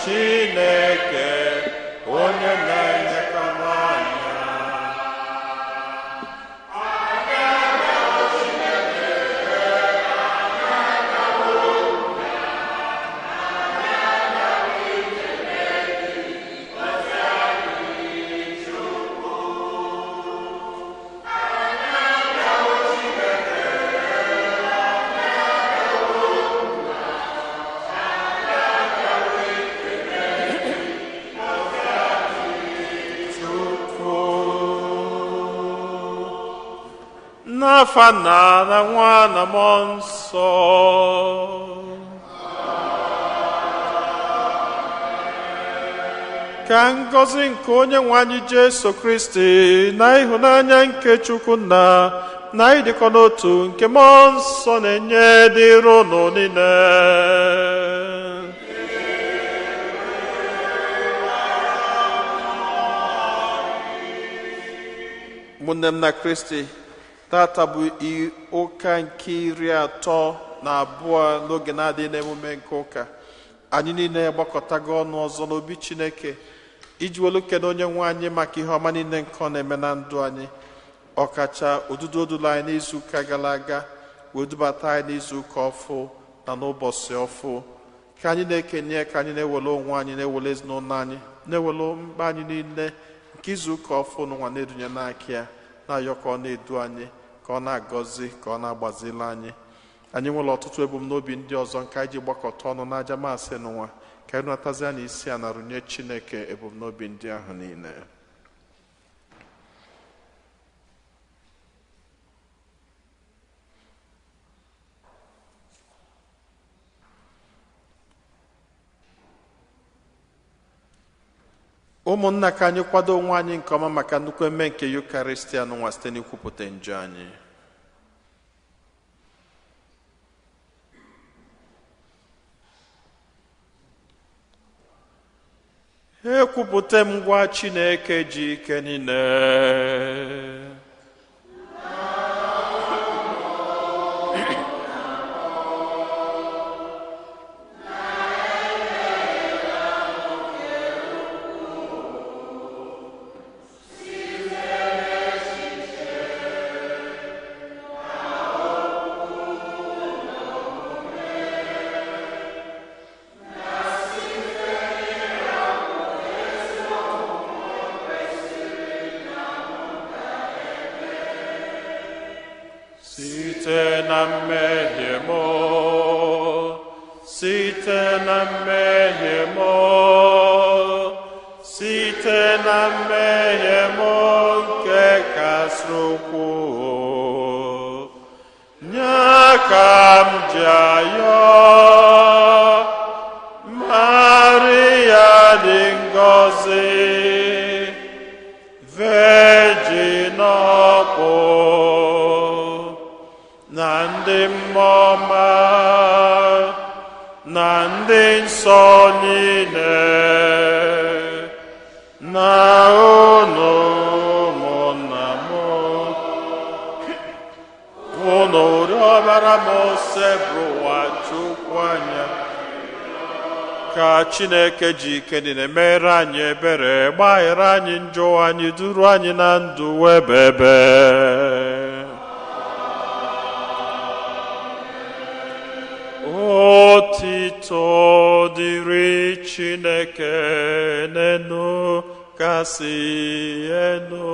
Chineke onye na-elekọta anya. N'afa nna na nwa na mmụọ nsọ. Ka ngọzi nke onye nwe anyị Jesu Kristi na ịhụnanya nke Chukwu nna na ịdịkọ n'otu nke mmụọ nsọ na-enye dịrị unu niile. Ụmụnne m na Kristi, tata bụ ụka nke 32 n'oge na-adịghị n'emume nke ụka. Anyị niile gbakọtago ọnụ ọzọ n'obi Chineke iji welu kene onye nwe anyị maka ihe ọma niile nke ọ na-eme na ndụ anyị, ọkacha odudu odulu anyị n'izu ụka gara aga wee dubata anyị n'izu ụka ọfụ na n'ụbọchị ọfụ. Ka anyị na-ekenye, ka anyị na-ewele onwe anyị, na-ewele ezinụlọ anyị, na-ewele mkpa anyị niile nke izu ụka ọfụ n'ụwa na-edunye n'aka ya, na-ayọ ka ọ na-edu anyị, ka ọ na-agọzi, ka ọ na-agbazili anyị. Anyị nwere ọtụtụ ebumnobi ndị ọzọ nke anyị ji gbakọta ọnụ n'aja maasị n'ụwa, ka anyị natazie na isi a na rụnye Chineke ebumnobi ndị ahụ niile. Ụmụnna, ka anyị kwado onwe anyị nke ọma maka nnukwu eme nke Yukaristia n'ụwa site n'ikwupụta njọ anyị. Ekwupụta m ngwa Chineke ji ike niile. Site na mmehie m, site na mmehie m, site na mmehie m nke kasịrị ukwuu, nye ka m ji ayọ Maria dị ngọzi, Virgin ọkpụ, na ndị mmụọ ọma na ndị nsọ niile, na unu ụmụnna m, unu rịọbara m Osebụrụwa Chukwu anya, ka Chineke ji ike niile mere anyị ebere, gbaghara anyị njọ anyị, duru anyị na ndụ ebebe. Otito dịrị Chineke n'enu kasị enu.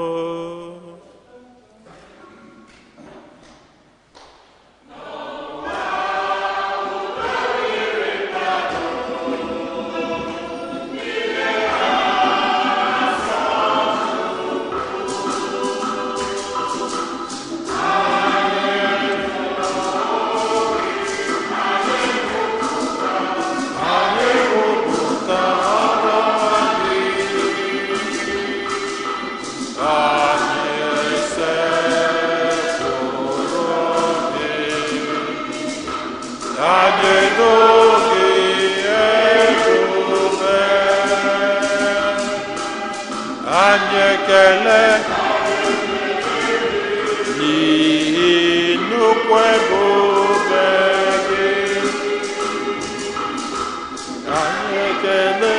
Anyị ekele n'ihi nnukwu ebube gị. Anyị ekele.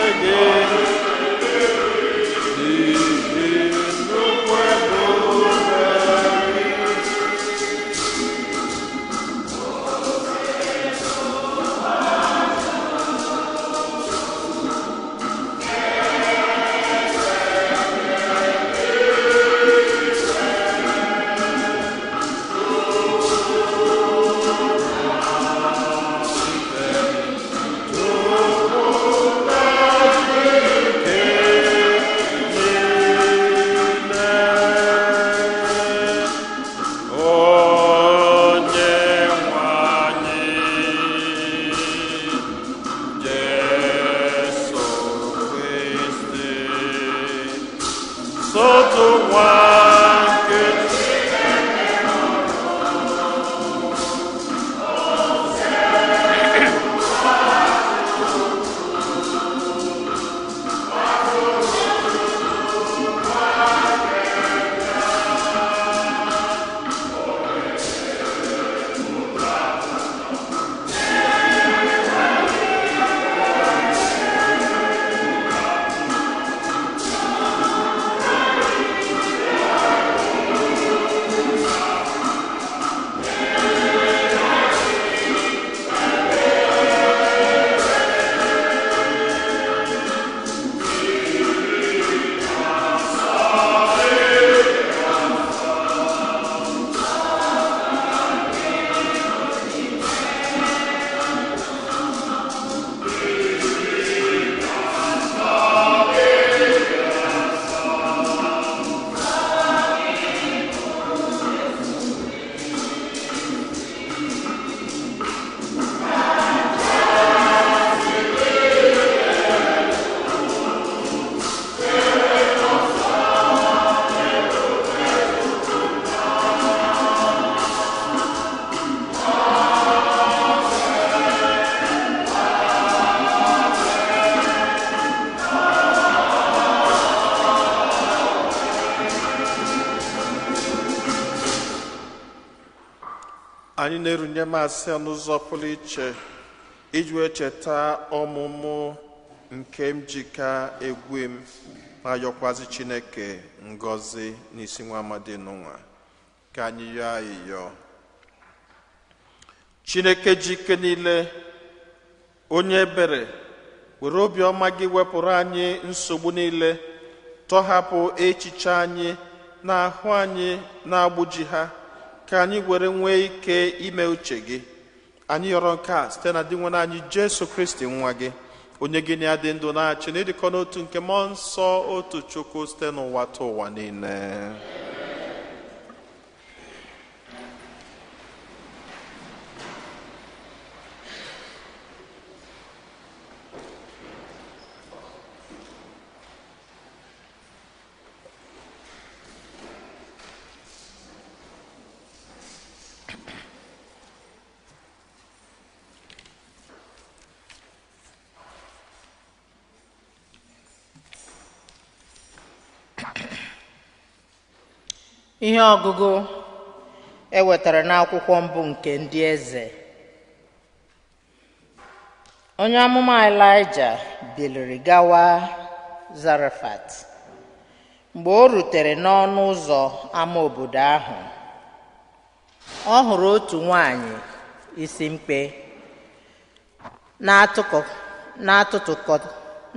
Anyị na-erunye masị a n'ụzọ pụrụ iche iji wee cheta ọmụmụ nke m jika egwu m ma yọkwazi Chineke ngọzi n'isi nwa amadi n'ụwa. Ka anyị yọọ ayịyọ. Chineke ji ike niile, onye ebere, were obiọma gị wepụrụ anyị nsogbu niile, tọhapụ echiche anyị na ahụ anyị na-agbụji ha, ka anyị were nwee ike ime uche gị. Anyị yọrọ nke a site na Dinwenụ anyị Jesu Kristi nwa gị, onye gị na ya dị ndụ na-achị n'ịdịkọ n'otu nke mmụọ nsọ otu Chukwu site n'ụwa ta ụwa niile. Ihe ọgụgụ e wetara n'akwụkwọ mbụ nke ndị eze. Onye amụma Elaịja biliri gawa Zarefat. Mgbe o rutere n'ọnụ ụzọ ámá obodo ahụ, ọ hụrụ otu nwanyị isi mkpe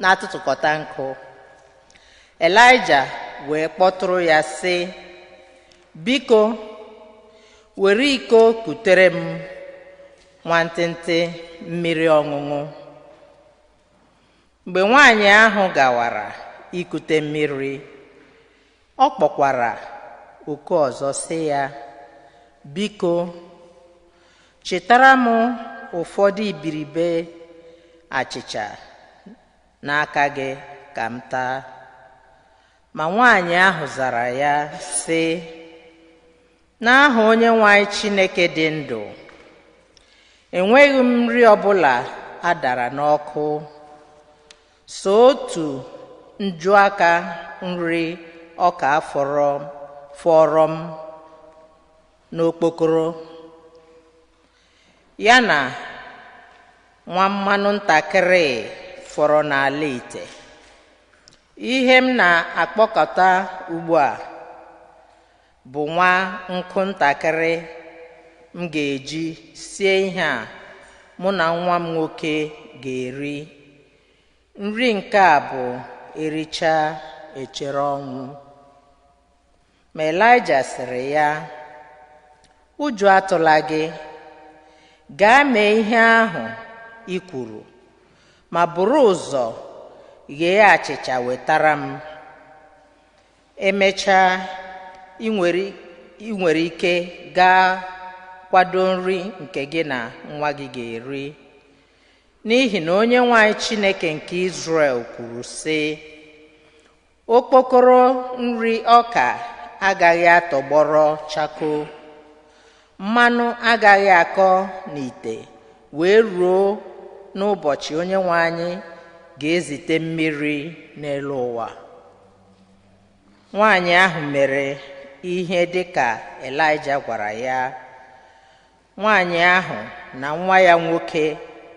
na-atụtụkọta nkụ. Elaịja wee kpọtụrụ ya sị, "Biko, were iko kutere m nwantịntị mmiri ọṅụṅụ." Mgbe nwaanyị ahụ gawara ikute mmiri, ọ kpọkwara oku ọzọ sị ya, "Biko, chịtara m ụfọdụ iberibe achịcha n'aka gị ka m taa." Ma nwaanyị ahụ zara ya sị, "N'aha Onyenwe anyị Chineke dị ndụ, enweghị m nri ọbụla a dara n'ọkụ, so otu njuaka nri ọka fọrọ m n'okpokoro, ya na nwa mmanụ ntakịrị fọrọ n'ala ite. Ihe m na-akpọkọta ugbu a bụ nwa nkụ ntakịrị m ga-eji sie ihe a mụ na nwa m nwoke ga-eri. Nri nke a bụ ericha echere ọnwụ." Ma Elaịja sịrị ya, "Ụjọ atụla gị, gaa mee ihe ahụ i kwuru, ma buru ụzọ ghee achịcha wetara m. Emechaa, ị nwere ike gaa kwado nri nke gị na nwa gị ga-eri, n'ihi na Onyenwe anyị Chineke nke Izrel kwuru sị, okpokoro nri ọka agaghị atọgbọrọ chakoo, mmanụ agaghị akọ n'ite wee ruo n'ụbọchị Onyenwe anyị ga-ezite mmiri n'elu ụwa." Nwaanyị ahụ mere ihe dịka Elaịja gwara ya. Nwaanyị ahụ na nwa ya nwoke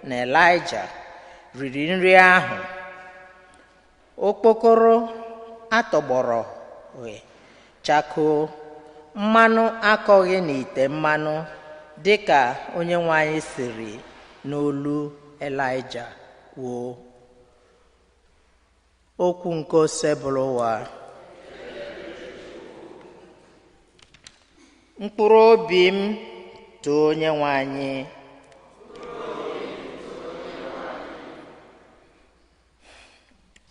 na Elaịja riri nri ahụ. Okpokoro atọgbọrọ chakoo, mmanụ akọghị n'ite mmanụ, dịka Onyenwe anyị siri n'olu Elaịja kwuo. Okwu nke Osebụlụwa. Mkpụrụ obi m too Onyenwe anyị.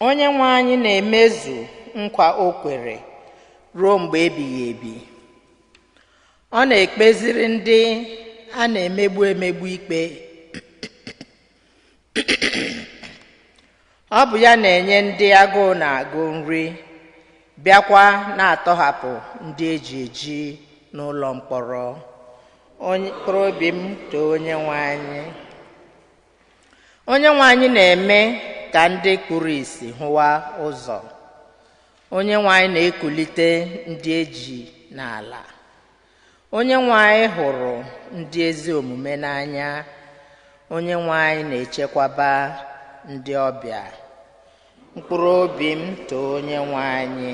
Onyenwe anyị na-emezu nkwa o kwere ruo mgbe ebighị ebi. Ọ na-ekpeziri ndị a na-emegbu emegbu ikpe. Ọ bụ ya na-enye ndị agụụ na-agụ nri, bịakwa na-atọhapụ ndị eji eji n'ụlọ mkpọrọ. Mkpụrụ obi m too Onyenwe anyị. Onyenwe anyị na-eme ka ndị kpuru ìsì hụwa ụzọ. Onyenwe anyị na-ekulite ndị eji n'ala. Onye nwe anyị hụrụ ndị ezi omume n'anya. Onye nwe anyị na-echekwaba ndị ọbịa. Mkpụrụ obi m too onye nwe anyị.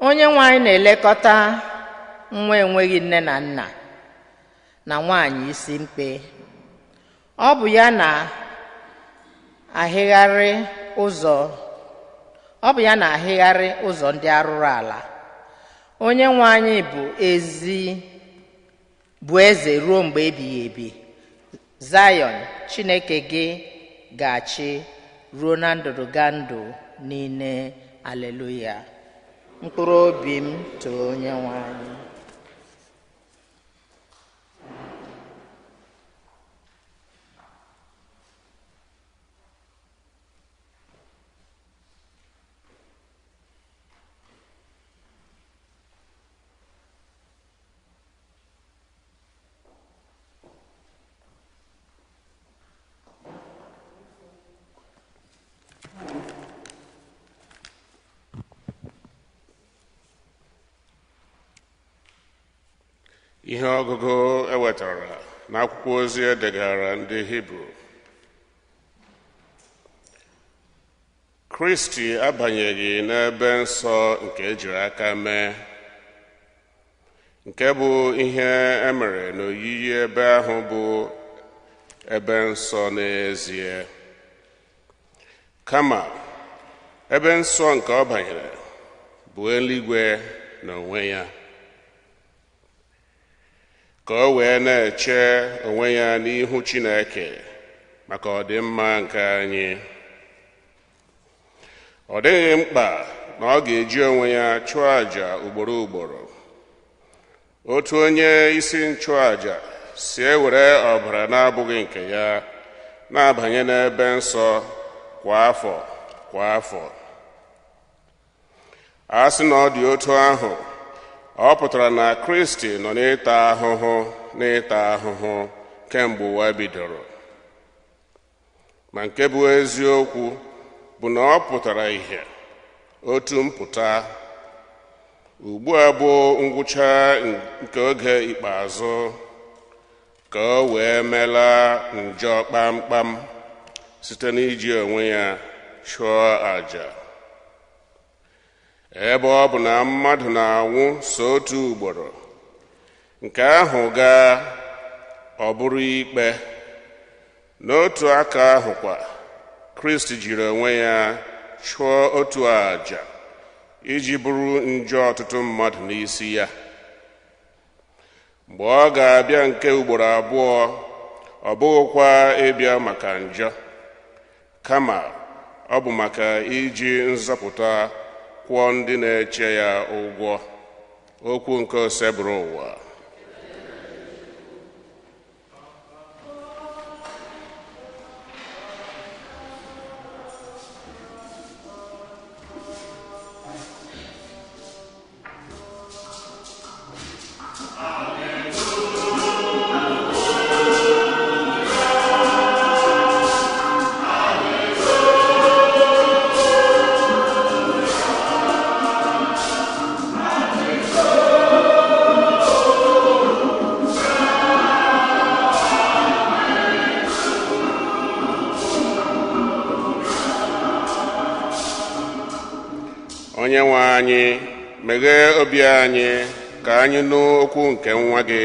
Onye nwe anyị na-elekọta nwa enweghị nne na nna na nwaanyị isi mkpe. Ọ bụ ya na-ahịgharị ụzọ, ọ bụ ya na-ahịgharị ụzọ ndị arụrụ ala. Onye nwe anyị bụ ezi bụ eze ruo mgbe ebighị ebi. Zayọn, Chineke gị ga-achị ruo na ndụdụgandụ niile. Aleluya. Mkpụrụ obi m too onye nwe anyị. Ihe ọgụgụ ewetara n'akwụkwọ ozi edegara ndị Hibru. Kristi abanyeghị n'ebe nsọ nke ejiri aka mee, nke bụ ihe emere n'oyiyi ebe ahụ bụ ebe nsọ n'ezie. Kama ebe nsọ nke ọ banyere bụ eluigwe n'onwe ya, ka o wee na-eche onwe ya n'ihu Chineke maka ọdịmma nke anyị. Ọ dịghị mkpa na ọ ga-eji onwe ya chụọ àjà ugboro ugboro. Otu onye isi nchụàjà si ewere ọbara na-abụghị nke ya na-abanye n'ebe nsọ kwa afọ kwa afọ. A sị na ọ dị otu ahụ, ọ pụtara na Kristi nọ n'ịta ahụhụ kemgbe ụwa bidoro. Ma nke bụ eziokwu bụ na ọ pụtara ìhè otu mpụta ugbu a bụ ngwụcha nke oge ikpeazụ, ka o wee melaa njọ kpamkpam site n'iji onwe ya chụọ àjà. Ebe ọ bụ na mmadụ na-anwụ so otu ugboro, nke ahụ gaa ọ bụrụ ikpe. N'otu aka ahụkwa, Kristi jiri onwe ya chụọ otu àjà iji bụrụ njọ ọtụtụ mmadụ n'isi ya. Mgbe ọ ga-abịa nke ugboro abụọ, ọ bụghịkwa ịbịa maka njọ, kama ọ bụ maka iji nzọpụta kwụọ ndị na-eche ya ụgwọ. Okwu nke osebụrụ ụwa. Onye nwe anyị, meghee obi anyị ka anyị nụ okwu nke nwa gị.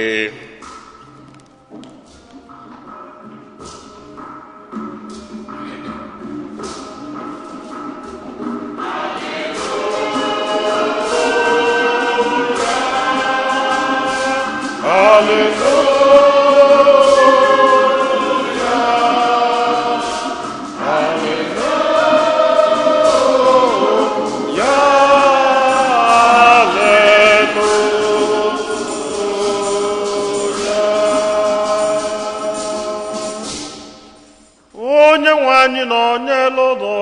Onye nwe anyị nọ n'elu ụlọ.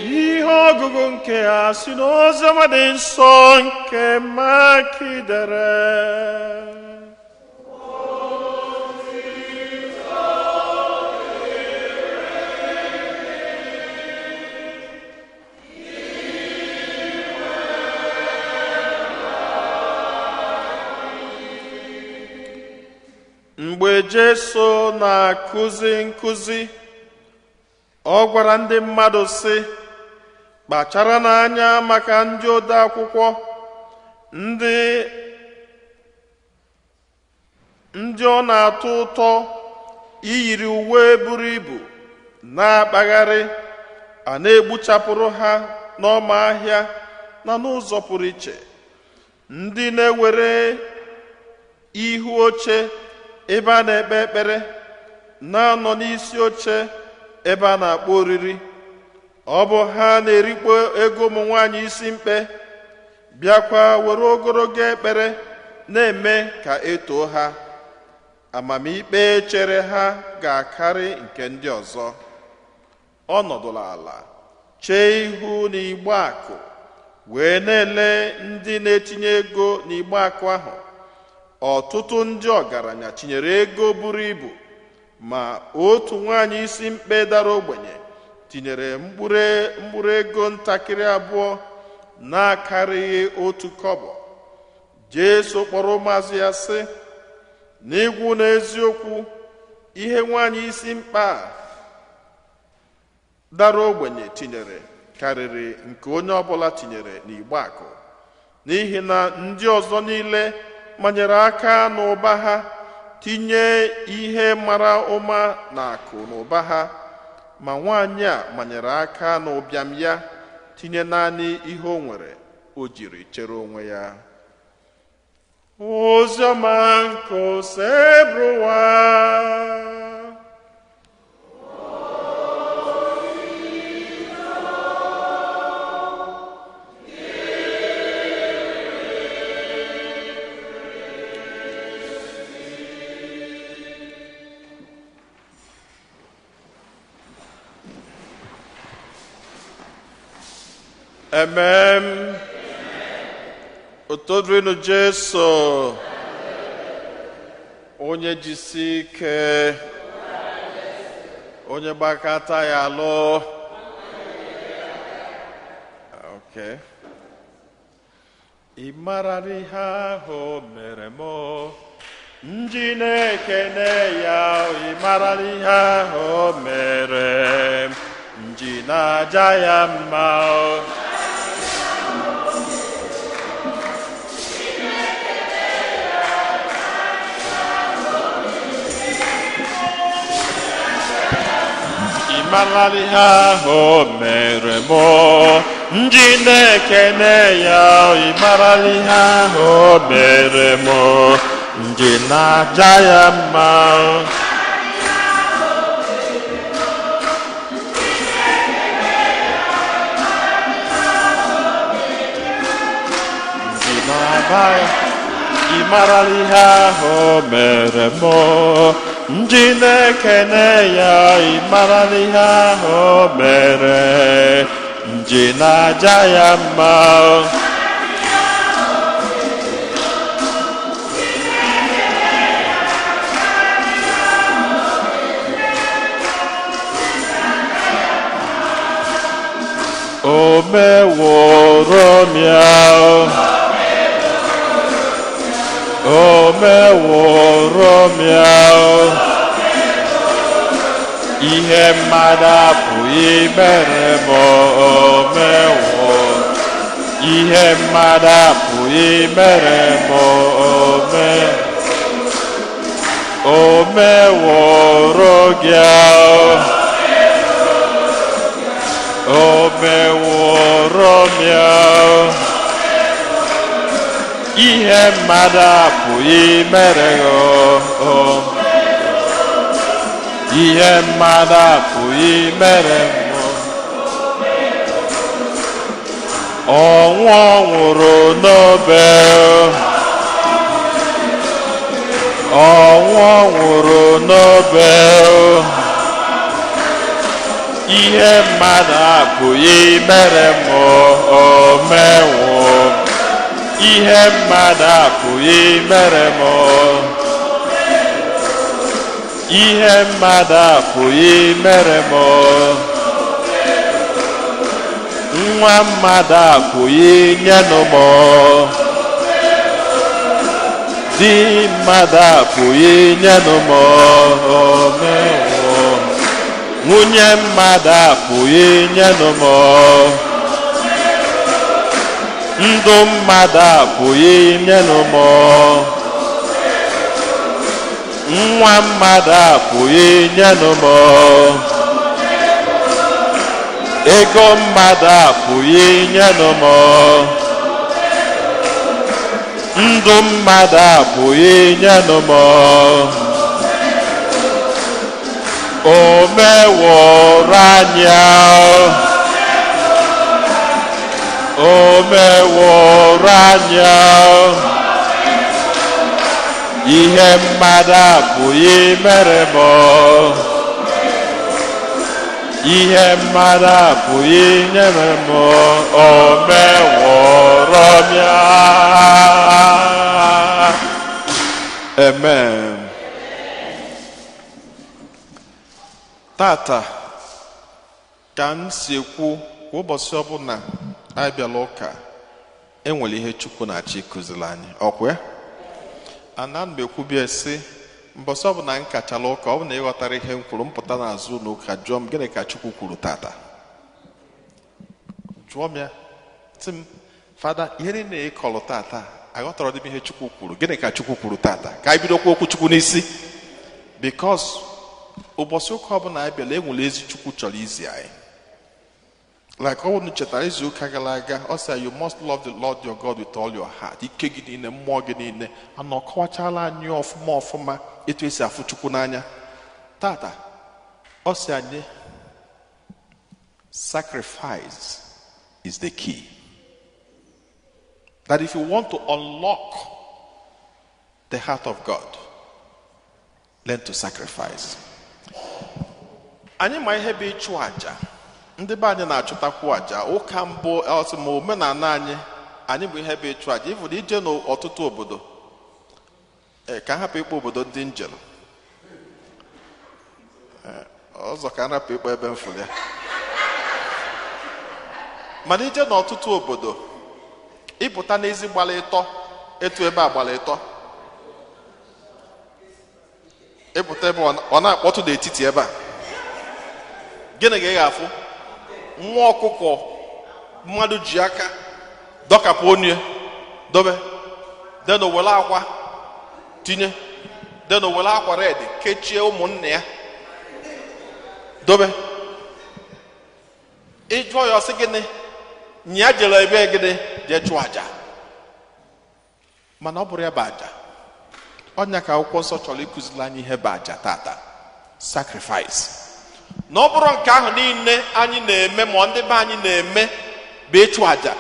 Ihe ọgụgụ nke a si n'oziọma dị nsọ nke Mak dere. Mgbe Jesu na-akụzi nkụzi, ọ gwara ndị mmadụ sị, kpachara n'anya maka ndị ode akwụkwọ, ndị ọ na-atọ ụtọ iyiri uwe buru ibu na-akpagharị, a na-egbuchapụrụ ha n'ọma ahịa na n'ụzọ pụrụ iche, ndị na-ewere ihu oche ebe a na-ekpe ekpere na-anọ n'isi oche ebe a na-akpọ oriri. Ọ bụ ha na-erikpo ego ụmụ nwaanyị isi mkpe, bịakwa were ogologo ekpere na-eme ka e too ha. Amamikpe chere ha ga-akarị nke ndị ọzọ. Ọ nọdụrụ ala chee ihu n'igbe akụ wee na-ele ndị na-etinye ego n'igbe akụ ahụ. Ọtụtụ ndị ọgaranya tinyere ego buru ibu, ma otu nwaanyị isi mkpe dara ogbenye tinyere mkpụrụ ego ntakịrị abụọ na-akarịghị otu kọbọ. Jesu kpọrọ ụmụazụ ya sị, n'ikwu n'eziokwu, ihe nwaanyị isi mkpe a dara ogbenye tinyere karịrị nke onye ọbụla tinyere n'igbe akụ, n'ihi na ndị ọzọ niile manyere aka n'ụba ha tinye ihe mara ụma na akụ n'ụba ha, ma nwaanyị a manyere aka n'ụbịam ya tinye naanị ihe o nwere o jiri chere onwe ya. Oziọma nke Osebụrụwa. Amen. Otodrinu Jesu, onye jisi ike, onye gbakata ya alụ. Okay. Ị mara ihe ahụ mere m, nji na-ekene ya. Ị mara ihe ahụ mere m, nji na-aja ya mma. Ị mara ihe ahụ mere m, nji na-ekene ya. Ị mara ihe ahụ mere m, nji na-aja ya mma. Nji na-aba ya. Ị mara ihe ahụ mere m, nji na-ekene ya. Ị mara ihe ahụ mere, nji na-aja ya mma. O meworo m ya, o meworo m ya, ihe mmadụ apụghị mere m. O mewo ihe mmadụ apụghị mere m. O meworo gị, o meworo m ya, ihe mmadụ apụghị mere gị. Ihe mmadụ apụghị mere m. Ọnwụ ọ nwụrụ n'obe, ọnwụ ọ nwụrụ n'obe, ihe mmadụ apụghị mere m. O mewo ihe mmadụ apụghị mere m. Ihe mmadụ apụghị mere m. Nwa mmadụ apụghị nyenụ m. Di mmadụ apụghị inyenụ m, omewo. Nwunye mmadụ apụghị inyenụ m, ndụ mmadụ apụghị inyenụ m, nwa mmadụ apụghị inyenụ m, ego mmadụ apụghị inyenụ m, ndụ mmadụ apụghị inyenụ m, o meworo anyị, o meworo anyị ihe mmadụ apụghị mere m, ihe mmadụ apụghị nyere m, o meworo m ya. Amen. Tata ka m si ekwu, kwa ụbọchị ọbụla anyị bịala ụka, enwere ihe Chukwu na-achọ ịkụziri anyị. Ọkwa ya ana m ekwubie sị, mbọsị ọbụla m kachala ụka, ọ bụ na ịghọtara ihe m kwuru, mpụta n'azụ ụlọ ụka jụọ m, gịnị ka Chukwu kwuru tata? Jụọ m ya, sị m, Fada, ihe niile ị kọrọ tata, aghọtara m ihe Chukwu kwuru. Gịnị ka Chukwu kwuru tata? Ka anyị bidokwa okwu Chukwu n'isi, because ụbọchị ụka ọbụla anyị bịara, enwere ezi Chukwu chọrọ izi anyị. Like ọ bụrụ chetara izu ụka gara aga, ọ sị, "You must love the Lord your God with all your heart," ike gị niile, mmụọ gị niile. Ana ọ kọwachala anyị ọfụma ọfụma etu esi afụ Chukwu n'anya. Tata ọ sị anyị, sacrifice is the key, that if you want to unlock the heart of God, learn to sacrifice. Anyị ma ihe bụ ịchụ àjà. Ndị be anyị na-achụtakwu àjà. Ụka mbụ ọsị ma omenala anyị, anyị bụ ihe bụ ịchụ àjà. Ịfụrụ ije n'ọtụtụ obodo, ka hapụ ịkpọ obodo ndị njem ọzọ, ka a hapụ ịkpọ ebe mfụrụ ya, mana ije n'ọtụtụ obodo, ịpụta n'ezi gbara ịtọ, etu ebe a gbara ịtọ, ịpụta ebe ọ na-akpọtụ n'etiti ebe a, gịnị ka ị ga-afụ? Nwa ọkụkọ mmadụ ji aka dọkapụ onye dobe, then o were akwa tinye, then o were akwa red kechie ụmụnne ya dobe. Ịjụọ ya, ọsị gịnị? Nya jere ebe gịnị? Jee chụọ aja. Mana ọ bụrụ ya bụ aja ọnya ka akwụkwọ nsọ chọrọ ịkụziri anyị ihe bụ aja tata, sacrifice. Na ọ bụrụ nke ahụ niile anyị na-eme, ma ndị be anyị na-eme, bụ ịchụ aja,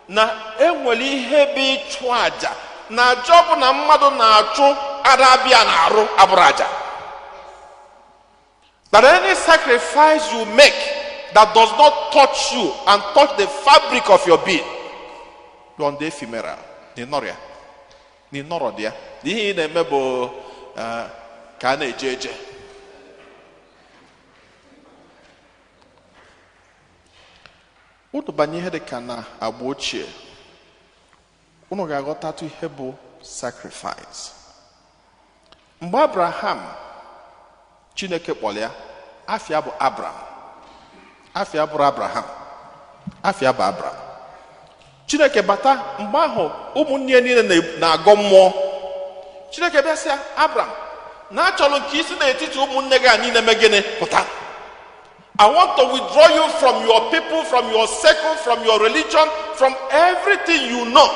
na enwere ihe bụ ịchụ aja, na aja ọ bụ na mmadụ na-achụ ara abịa na-arụ abụrụ aja, that any sacrifice you make that does not touch you and touch the fabric of your being, you're on the ephemeral. Na ịnọrọ ya, na ịnọrọ dị ya, na ihe ị na-eme bụ ka a na-eje eje. Unu banye ihe dị ka na agba ochie, unu ga-aghọtatụ ihe bụ sacrifice. Mgbe Abraham, Chineke kpọrọ ya, afịa bụ Abram, afịa bụrụ Abraham, afịa bụ Abram. Chineke bata mgbe ahụ, ụmụnne ya niile na-agọ mmụọ. Chineke bịa sị ya, Abram, na achọrọ nke isi n'etiti ụmụnne gị a niile mee gịnị? Pụta. I want to withdraw you from your people, from your circle, from your religion, from everything you know.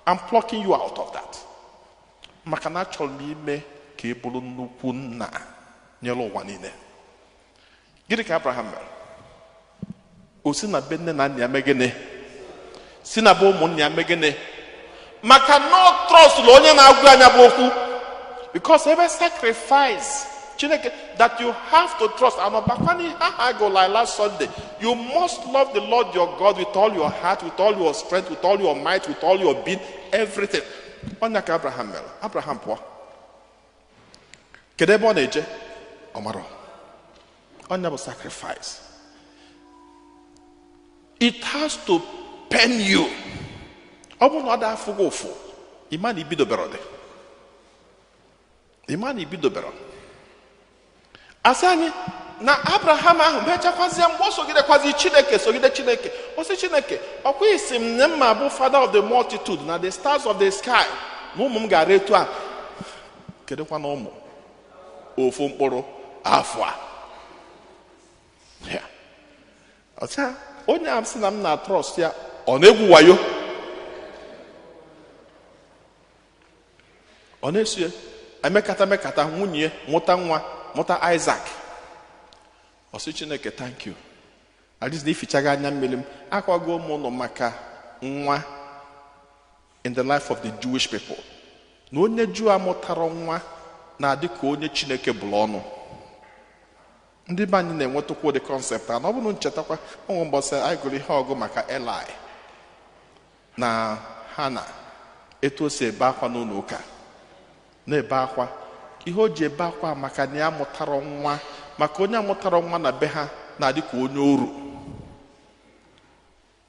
I'm plucking you out of that. Maka na achọrọ m ime ka ị bụrụ nnukwu nna nyere ụwa niile. Gịnị ka Abraham mere? O si na be nne na nna ya mee gịnị? Si na be ụmụnne ya mee gịnị? Maka no trust na onye na-agụ anya bụ okwu. Because every sacrifice Chineke that you have to trust, and ọbakwa n'ihe ahụ agụla like last Sunday, you must love the Lord your God with all your heart, with all your strength, with all your might, with all your being, everything. Ọnya ka Abraham mere. Abraham pụọ. Kedu ebe ọ na-eje? Ọ marọ. Ọnya bụ sacrifice. It has to pain you. Ọ bụrụ na ọ da afụ gị ụfụ, Ịma na ibidobere dị. Ịma na ibidobere. Asị anyị na Abraham ahụ mechakwazie mgbe ọ sogidekwazi Chineke sogide Chineke. Ọ sị Chineke, ọkwa isi m na mma bụ father of the multitude na the stars of the sky na ụmụ m gara etu a. Kedụkwa na ụmụ? Ofu mkpụrụ afọ a. Ọcha onye a sị na m na trọst ya ọ na-egwu wayo. Ọ na-eso ya emekata mekata nwunye mụta nwa mụta Isaac. Ọ sị Chineke thank you. At least na ifichaghị anya mmiri m akwago m ụnụ maka nwa in the life of the Jewish people. Na onye Juu amụtara nwa na-adị ka onye Chineke bụrụ ọnụ. Ndị be anyị na-enwetakwa ụdị kọnsept a na ọ bụrụ nchetakwa ụmụ mbọsị anyị gụrụ ihe ọgụ maka Eli na Hana etu o si ebe akwa n'ụlọ ụka na-ebe akwa ihe o ji ebe akwa maka na ya mụtara nwa maka onye amụtara nwa na be ha na-adị ka onye oru.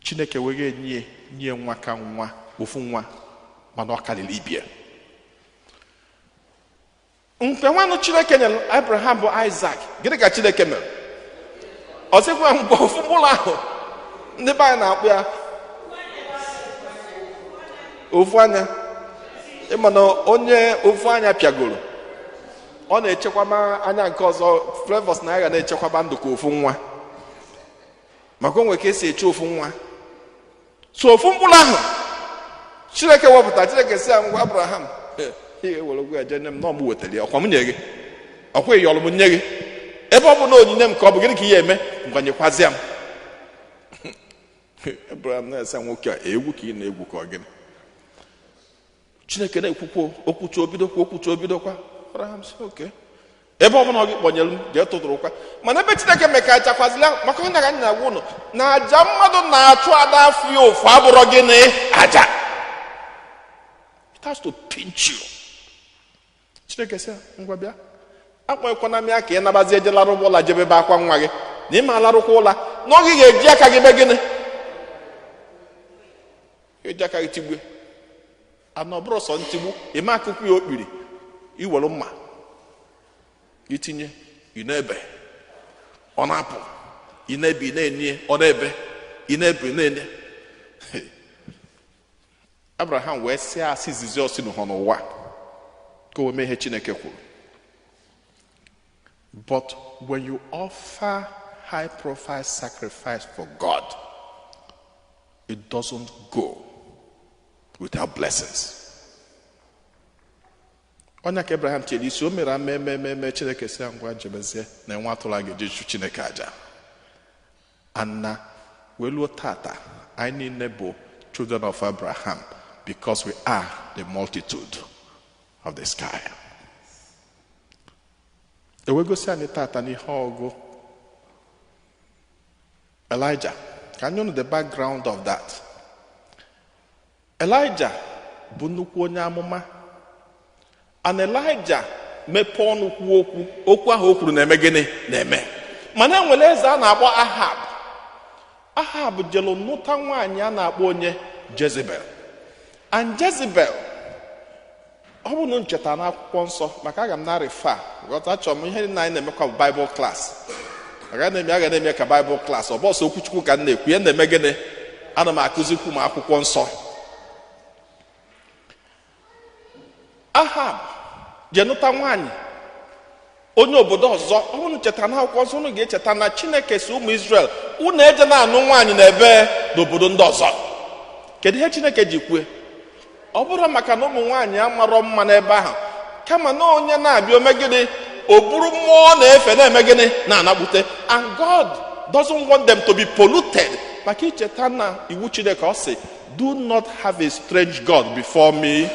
Chineke wee nye nye nwa ka nwa ofu nwa mana ọ karịrị ibie. Nke nwanụ Chineke nyere Abraham bụ Isaac. Gịnị ka Chineke mere? Ọ sịkwa mgbe ofu mkpụrụ ahụ ndị be anyị na-akpụ ya ofu anya. Ịma na onye ofu anya pịagoro ọ na-echekwaba anya nke ọzọ. Flavors na ya ga na-echekwaba ndụ ka ofu nwa maka onwe ka esi eche ofu nwa. So ofu mkpụrụ ahụ Chineke wepụta, Chineke si ya ngwa Abraham ihe were ogwu ya jee nye m na ọ mụ wetara ya ọkwa m nye gị ọkwa ịyọrọ m nye gị ebe ọ bụ na onyinye m ka ọ bụ gịnị ka ihe eme ngwa nyekwazịa m. Abraham na-ese nwoke a egwu ka ị na-egwu ka ọ gịnị. Chineke na-ekwukwo okwuchi obidokwa okwuchi obidokwa. Abraham sị oke ebe ọ bụla ọ gị kpọnyere m jee tụtụrụkwa. Mana ebe Chineke mekachakwazila maka ọ na-aga na agwa ụnụ na aja mmadụ na-achụ ada afọ ya ofu abụrọ gịnị aja. It has to pinch you. Chineke sị ngwa bịa akpọghịkwana m ya ka ị nabazie je larụkwa ụla jebe ebe akwa nwa gị na ịma alarụkwa ụla na ọ gị ga-eji aka gị mee gịnị eji aka gị tigbue ana ọ bụrụ sọ ntigbu ịma akụkụ ya okpiri iwere mma itinye ị na-ebe ọ na-apụ ị na-ebe ị na-enye ọ na-ebe ị na-ebe ị na-enye. Abraham wee sị asị izizi ọsị n'ụwa n'ụwa ka o mee ihe Chineke kwuru. But when you offer high profile sacrifice for God, it doesn't go without blessings. Onye ka Abraham chere isi o mere ama eme Chineke si ya ngwa jebezie na nwa atụrụ a ga-eji chụ Chineke aja. Anna wee luo tata anyị niile bụ children of Abraham because we are the multitude of the sky. Ewegosi anyị tata n'ihe ọgụ Elijah. Can you know the background of that? Elijah bụ nnukwu onye amụma. And Elijah mepee ọnụ kwuo okwu, okwu ahụ o kwuru na-eme gịnị na-eme. Mana enwere eze a na-akpọ Ahab. Ahab jelu nụta nwaanyị a na-akpọ onye Jezebel. And Jezebel ọ bụ na ncheta n'akwụkwọ nsọ maka aga m na refa ghọta achọrọ m ihe nna anyị na-emekwa bụ Bible class. Aga na-eme ka Bible class ọ bọsọ okwuchukwu ka m na-ekwu ya na-eme gịnị ana m akụzikwu m akwụkwọ nsọ. Ahab jenụta nwaanyị onye obodo ọzọ. Ọ bụrụ ncheta na akwụkwọ nsọ unu ga-echeta na Chineke si ụmụ Israel unu eje na-anụ nwaanyị n'ebe n'obodo ndị ọzọ. Kedu ihe Chineke ji kwue? Ọ bụrụ maka na ụmụ nwaanyị amarọ mma n'ebe ahụ kama na onye na-abịa ome gịnị o buru mmụọ na-efe na-eme gịnị na-anakpute. And God doesn't want them to be polluted. Maka icheta na iwu Chineke ọ sị do not have a strange God before me.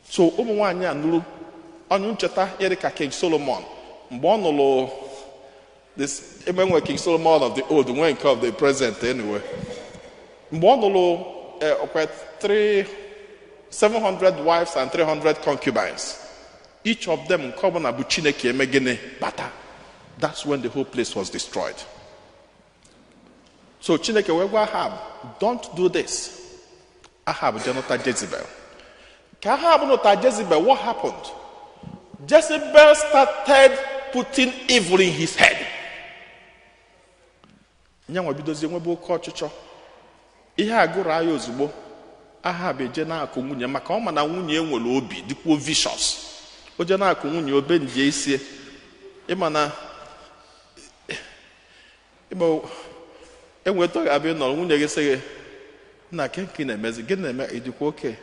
So ụmụ nwaanyị a nụrụ ọnụ ncheta ihe dị ka King Solomon mgbe ọ nụrụ this ebe nwere King Solomon of the old nwee nke of the present anyway. Mgbe ọ nụrụ ọkwa 700 wives and 300 concubines, each of them nke ọbụla bụ Chineke eme gịnị bata. That's when the whole place was destroyed. So Chineke wee gwa Ahab, don't do this. Ahab jenụta Jezebel. Ka Ahab nụta Jezebel, what happened? Jezebel started putting evil in his head. Nyanwa bidozie nwebe oke ọchịchọ. Ihe a gụrụ anya ozugbo, Ahab eje na-akụ nwunye, maka ọ ma na nwunye nwere obi dịkwuo vicious. O je na-akụ nwunye obe nje isie. Ịma na ịma enweta ọ ga-abịa nọrọ nwunye gị sị gị, nna, ke nke ị na-emezi, gịnị na-eme, ịdịkwa oke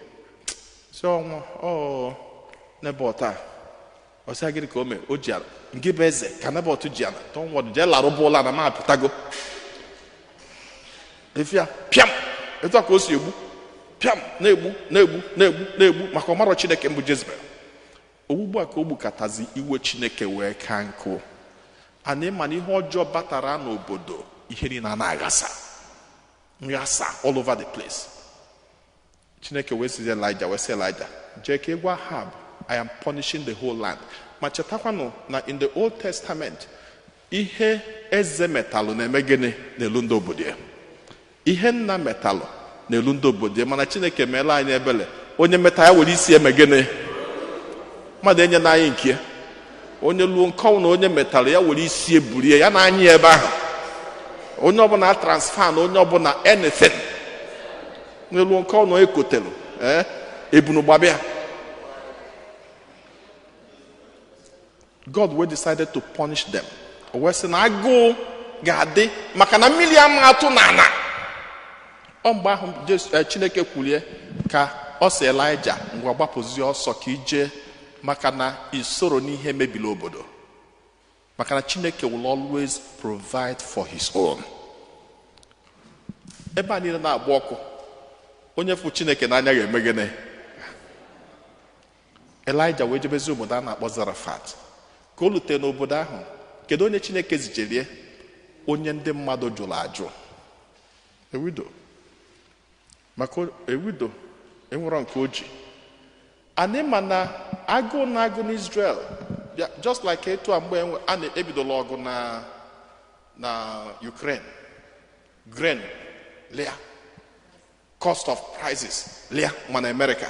si ọnwụ ọ Nebọt a. Ọsịa gịnị ka o mee? O ji ala nke bụ eze ka Nebọt ji ala. Don't worry, jee larụba ụla na m apụtago. Efia pịam, etu a ka o si egbu, pịam, na-egbu, na-egbu, na-egbu, na-egbu, maka ọmarọ Chineke mbụ Jezebel. Ogbugbu a ka o gbukatazi, iwe Chineke wee ka nkụ. Ana ịma na ihe ọjọọ batara n'obodo, ihe niile a na-aghasa nghasa all over the place. Chineke wee sizi Elijah, wee sị Elijah, jee ka ị gwa Ahab, I am punishing the whole land. Ma chetakwanụ na in the Old Testament, ihe eze metalụ na-eme gịnị n'elu ndị obodo ya? Ihe nna metalụ n'elu ndị obodo ya. Mana Chineke meela anyị ebele. Onye meta ya were isi eme gịnị? Mmadụ enye na anyị nke ya. Onye luo nke ọnwụ na onye metalụ ya were isi eburie ya na anyị ebe ahụ. Onye ọbụla transfer na onye ọbụla anything n'elu nke ọnụ ekotelu, ee, ebunu gbabịa. God we decided to punish them. O wee sị na agụụ ga-adị maka na mmiri ama atụ n'ala. Ọ mgbe ahụ Chineke kwulie ka ọ sị Elijah, ngwa, gbapụzie ọsọ ka ije, maka na isoro n'ihe mebiri obodo, maka na Chineke will always provide for his own. Ebe a niile na-agba ọkụ, onye fụ Chineke n'anya ga-eme gịnị? Elijah wee jebezi obodo a na-akpọ Zarafat. Ka o lute n'obodo ahụ, kedu onye Chineke zijerie? Onye ndị mmadụ jụrụ ajụ, a widow. Maka a widow enwero nke o ji. Anyị ma na agụụ na-agụ n'Israel bịa, just like etu a mgbe a na-ebidola ọgụ na Ukraine, grain lia, cost of prices lia, ma na America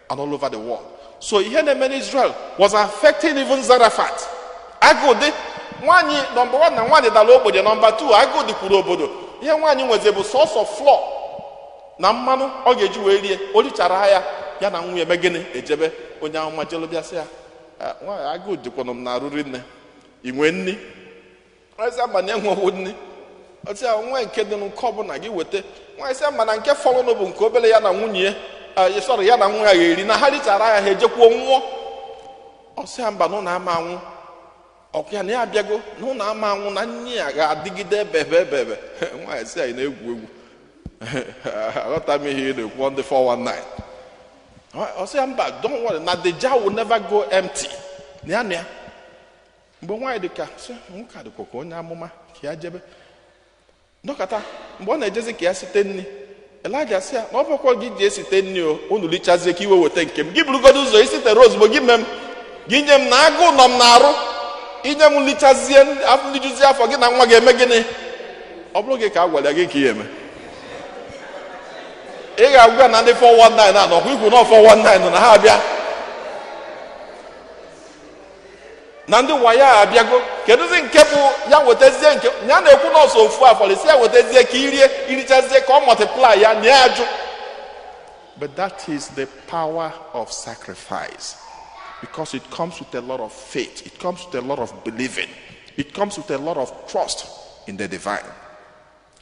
and all over the world. So ihe na-eme n'Israel was affecting even Zarafat. Agụụ dị. Nwaanyị, number 1, na nwaanyị dara ogbenye. Number 2, agụụ dịkwuru obodo. Ihe nwaanyị nwezi bụ sọsọ flour na mmanụ ọ ga-eji wee rie. O richara ya, ya na nwunye eme gịnị? Ejebe onye amụma jelu bịa sị ya, "Ah, nwaanyị, agụụ dịkwanụ m na arụri nne, ị nwee nni?" Ọsị ma na enwewo nni. Ọsị ya nwa nke dị nke ọbụla gị weta. Nwaanyị sị mana nke fọrọnụ bụ nke obere ya na nwunye ya, sorry, ya na nwa ya ga-eri, na ha richara ya, ha ejekwuo nwụọ. Ọsị ya mba, na ụlọ ama anwụ ọkụ ya na ya abịago na ụlọ ama anwụ, na nni ya ga-adịgide ebe ebe ebe ebe. Nwaanyị sị anyị na-egwu egwu, aghọta m ihe ị na-ekwu, ndị 419. Ọ sị ya mba, don't worry, na the jar will never go empty, na ya na ya. Mgbe nwaanyị dị ka sị nwoke a dịkwa ka onye amụma, ka ya jebe nọkọta. Mgbe ọ na-ejezi ka ya site nri, Elijah sị ya na ọ bụkwa gị ji esite nri o, unu lichazie ka iwe weta nke m. Gị burugodo ụzọ isitere ozugbo, gị mee m, gị nye m, na agụụ nọ m na-arụ. Inye m lichazie afọ, lijuzie afọ, gị na nwa ga-eme gịnị? Ọ bụrụ gị ka a gwara ya gị ka ị eme, ị ga-agwa na ndị 419 a nọkwa ikwu na 419 na ha abịa na ndị waya abịago. Kedụzi nke bụ ya wetazie nke ya na-ekwu n'ọsọ ofu afọ, isi ya wetazie ka irie, irichazie ka ọ multiply ya na ya ajụ. But that is the power of sacrifice, because it comes with a lot of faith, it comes with a lot of believing, it comes with a lot of trust in the divine.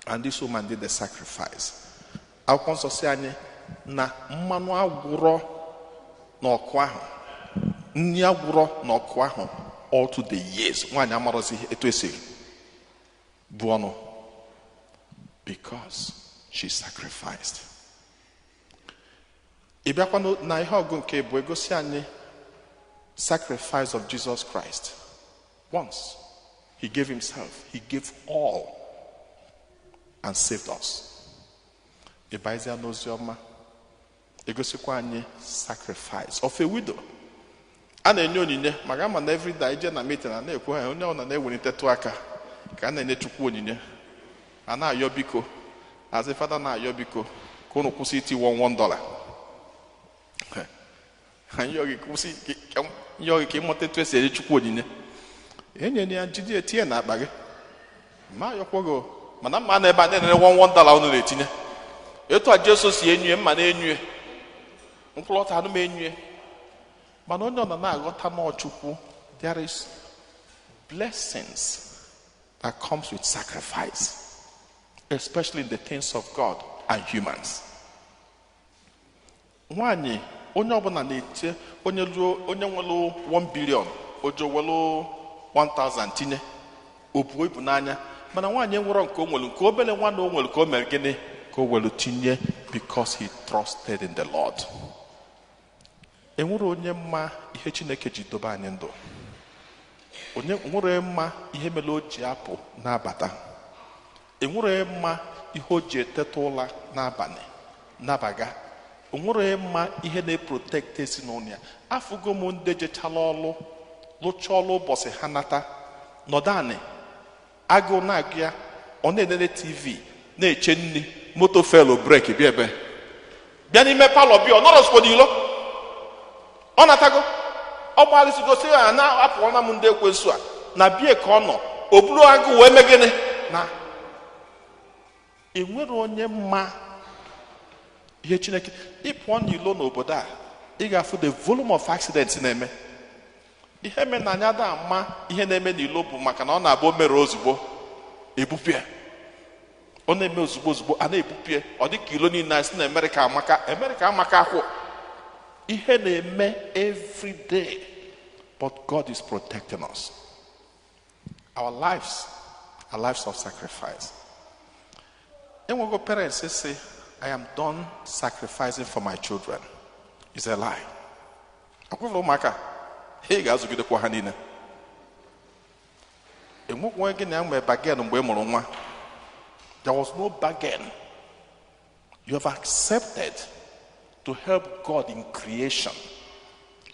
And this woman did the sacrifice. Akwụkwọ nsọ si anyị na mmanụ agwụrọ n'ọkụ ahụ, nri agwụrọ n'ọkụ ahụ all through the years. Nwaanyị amarọzi etu esi bụ ọnụ because she sacrificed. Ị bịakwa na ihe ọgụ nke bụ egosi anyị sacrifice of Jesus Christ. Once he gave himself, he gave all and saved us. Ịbaizia n'ozi ọma, egosikwa anyị sacrifice of a widow. A na-enye onyinye maka ama na everyday ije na meeting, a na-ekwu ha, onye ọbụla na-ewelitetụ aka ka a na-enye Chukwu onyinye, a na-ayọ biko, azị fada na-ayọ biko ka unu kwụsị iti $1 $1. Anyị kwụsị nyọ gị ka ịmụta etu esi enye Chukwu onyinye. Enye ya jide etinye n'akpa gị. Ma ayọkwa gị mana mma na ebe a na-enere $1 unu na-etinye. Etu a Jesu si enye mma na-enye. Mkpụrụ ọta anụ m enye. Mana onye ọ nọ na-aghọta n'Chukwu, there is blessings that comes with sacrifice, especially in the things of God and humans. Nwaanyị onye ọbụla na-eche onye ruo onye nwere 1 billion ojo welu 1000 tinye obuo ibu n'anya, mana nwaanyị nwere nke o nwere nke obere nwa na o nwere ka o mere gịnị ka o welu tinye, because he trusted in the Lord. Enwere onye mma ihe Chineke ji dobe anyị ndụ. Onye nwere mma ihe mere o ji apụ n'abata. Enwere mma ihe o ji eteta ụla n'abalị nabaga. Enwere mma ihe na-eprotect ezinụlọ ya. Afụgo m ndị jechala ọlụ lụchaa ọlụ ụbọchị ha nata nọdụ anị agụụ na-agụ ya, ọ na-enene TV na-eche nri, moto felu breki bịa ebe bịa n'ime palọ bịa ọ nọrọsịkwa n'ilo ọ natago ọ gbalịsigo sị ya na apụọla m ndị ekwensu a na bie ka ọ nọ o buru agụụ wee mee gịnị na enwere onye mma ihe Chineke. Ị pụọ n'ilo n'obodo a ị ga-afụ the volume of accidents na-eme. Ihe mere na anyị ada ama ihe na-eme n'ilo bụ maka na ọ na-abụ o mere ozugbo ebupịa, ọ na-eme ozugbo ozugbo a na-ebupịa. Ọ dị ka ilo niile anyị sị na Amerịka amaka, Amerịka amaka akwụ. Ihe na-eme every day, but God is protecting us. Our lives are lives of sacrifice. Enwego parents say, I am done sacrificing for my children. It's a lie. Akwụfụrụ ụmụaka, ha ga-azụgidekwa ha niile. Enwekwa gị na ya nwee bargain mgbe ị mụrụ nwa. There was no bargain. You have accepted to help God in creation.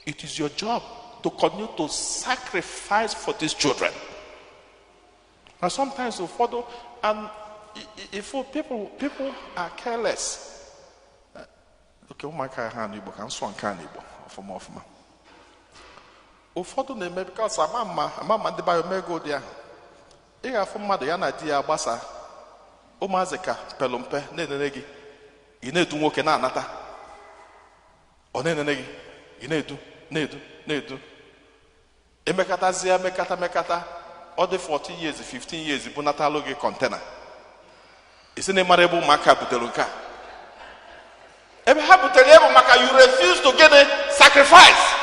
It is your job to continue to sacrifice for these children. And sometimes you follow, and if people are careless. Okay, ụmụaka ha n'Igbo ka nsọ nke a n'Igbo ọfụma ọfụma. Ụfọdụ na-eme because ama mma ndị bayo mee ego dị ahụ. Ị ga-afụ mmadụ ya na di ya gbasa ụmụazị ka pelu mpe na-enene gị, ị na-edu nwoke na-anata, ọ na-enene gị, ị na-edu na-edu na-edu, emekatazie mekata mekata ọ dị 14 years 15 years bụ natalụ gị container. Isi na ịmara ebe ụmụaka butere nke a, ebe ha butere ya bụ maka you refuse to get a sacrifice,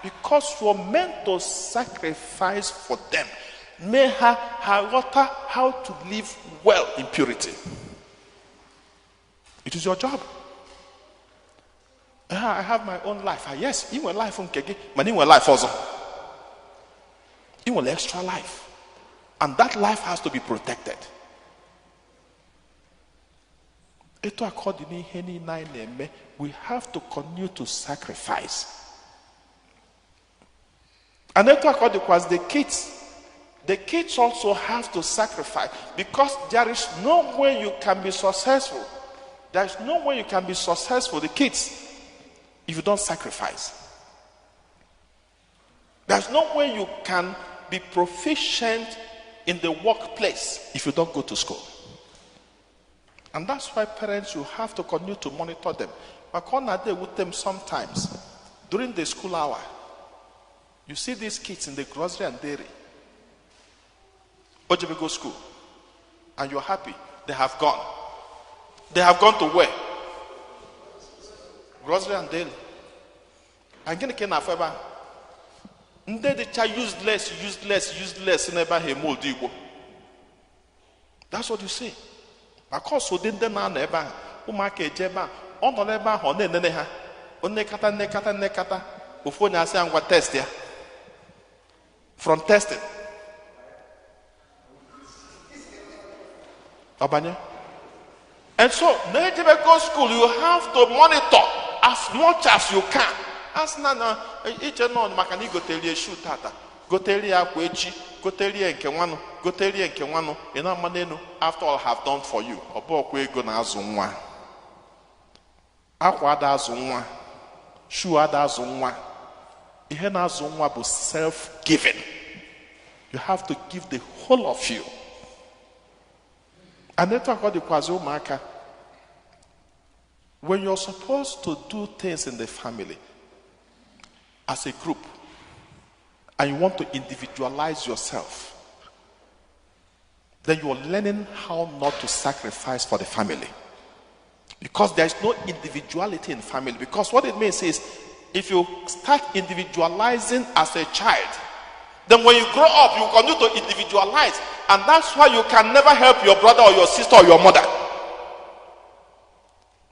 because you are meant to sacrifice for them. Mee ha ha ghọta how to live well in purity. It is your job. I have my own life. Yes, ị nwere life nke gị, mana ị nwere life ọzọ. Ị nwere extra life. And that life has to be protected. Etu a ka ọ dị n'ihe niile anyị na-eme, we have to continue to sacrifice. And etu a ka ọ dịkwazị the kids. The kids also have to sacrifice, because there is no way you can be successful. There is no way you can be successful, the kids, if you don't sacrifice. There's no way you can be proficient in the workplace if you don't go to school. And that's why parents, you have to continue to monitor them. But with them sometimes, during the school hour, you see these kids in the grocery and dairy. Ojebe go school. And you're happy. They have gone. They have gone to where? Grocery and dairy. And gịnị ka ị na-afụ ebe ahụ? Ndị dịcha useless, useless, useless n'ebe ahụ eme ụdị Igbo. That's what you see. Maka ọsọ ụdị ndị na-anọ ebe ahụ, ụmụaka eje ebe ahụ, ọ nọ n'ebe ahụ, ọ na-enene ha. O nnekata, nnekata, nnekata, ofu onye asị ya ngwa test ya. From testing. Ọbanye. And so, na-ejebe go school, you have to monitor as much as you can. As na na iche nọ maka na igotelie shoe tata, gotelie akwa echi, gotelie nke nwanụ, gotelie nke nwanụ, ị na-ama n'elu, after all have done for you. Ọ bụ ọkwa ego na-azụ nwa. Akwa ada azụ nwa. Shoe ada azụ nwa. Ihe na-azụ nwa bụ self-giving. You have to give the whole of you. And etu aka ọ dịkwazị ụmụaka. When you're supposed to do things in the family as a group, and you want to individualize yourself, then you're learning how not to sacrifice for the family. Because there is no individuality in family. Because what it means is, if you start individualizing as a child, then when you grow up, you continue to individualize. And that's why you can never help your brother or your sister or your mother.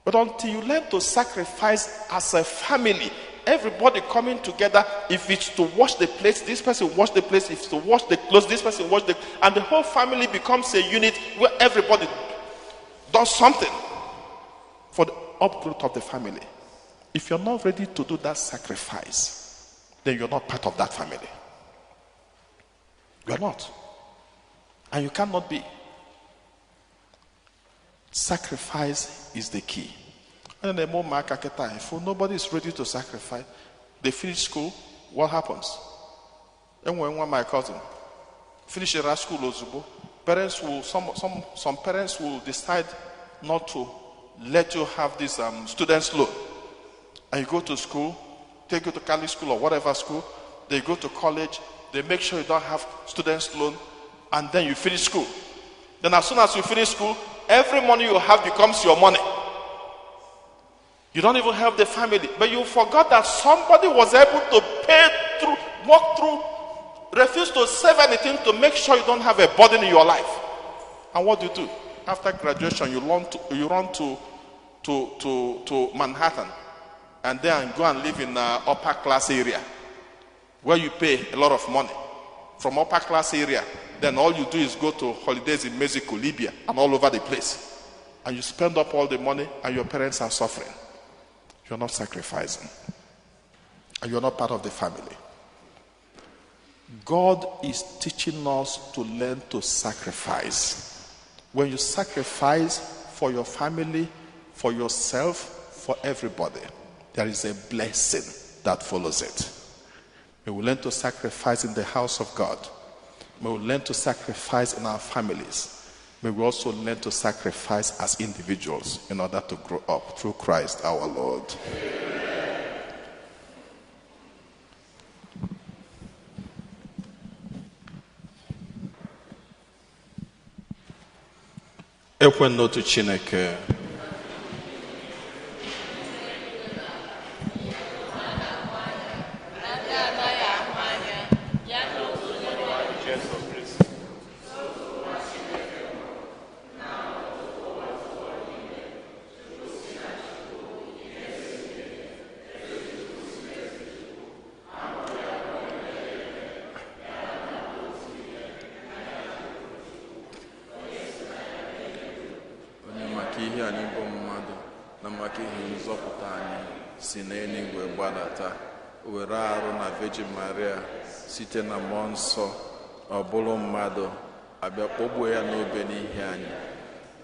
But until you learn to sacrifice as a family, everybody coming together, if it's to wash the plates, this person wash the plates. If it's to wash the clothes, this person wash the... And the whole family becomes a unit where everybody does something for the upgrowth of the family. If you're not ready to do that sacrifice, then you're not part of that family. You're not. And you cannot be. Sacrifice is the key. And then if nobody is ready to sacrifice, they finish school, what happens? And when one of my cousin finish their school, ozugbo, parents will, some parents will decide not to let you have this student's loan. And you go to school, take you to Catholic school or whatever school, they go to college, they make sure you don't have student's loan, and then you finish school. Then as soon as you finish school, every money you have becomes your money. You don't even help the family. But you forgot that somebody was able to pay through, walk through, refuse to save anything to make sure you don't have a burden in your life. And what do you do? After graduation, you run to Manhattan and then go and live in an upper class area where you pay a lot of money. From upper class area, then all you do is go to holidays in Mexico, Libya, and all over the place. And you spend up all the money and your parents are suffering. You're not sacrificing. And you're not part of the family. God is teaching us to learn to sacrifice. When you sacrifice for your family, for yourself, for everybody, there is a blessing that follows it. May we learn to sacrifice in the house of God. May we learn to sacrifice in our families. May we also learn to sacrifice as individuals in order to grow up through Christ our Lord. Amen. Ekwe n'otu Chineke. Were arụ na Virgin Maria site na mmụọ nsọ ọ bụrụ mmadụ abịa kpọgbuo ya n'obe n'ihi anyị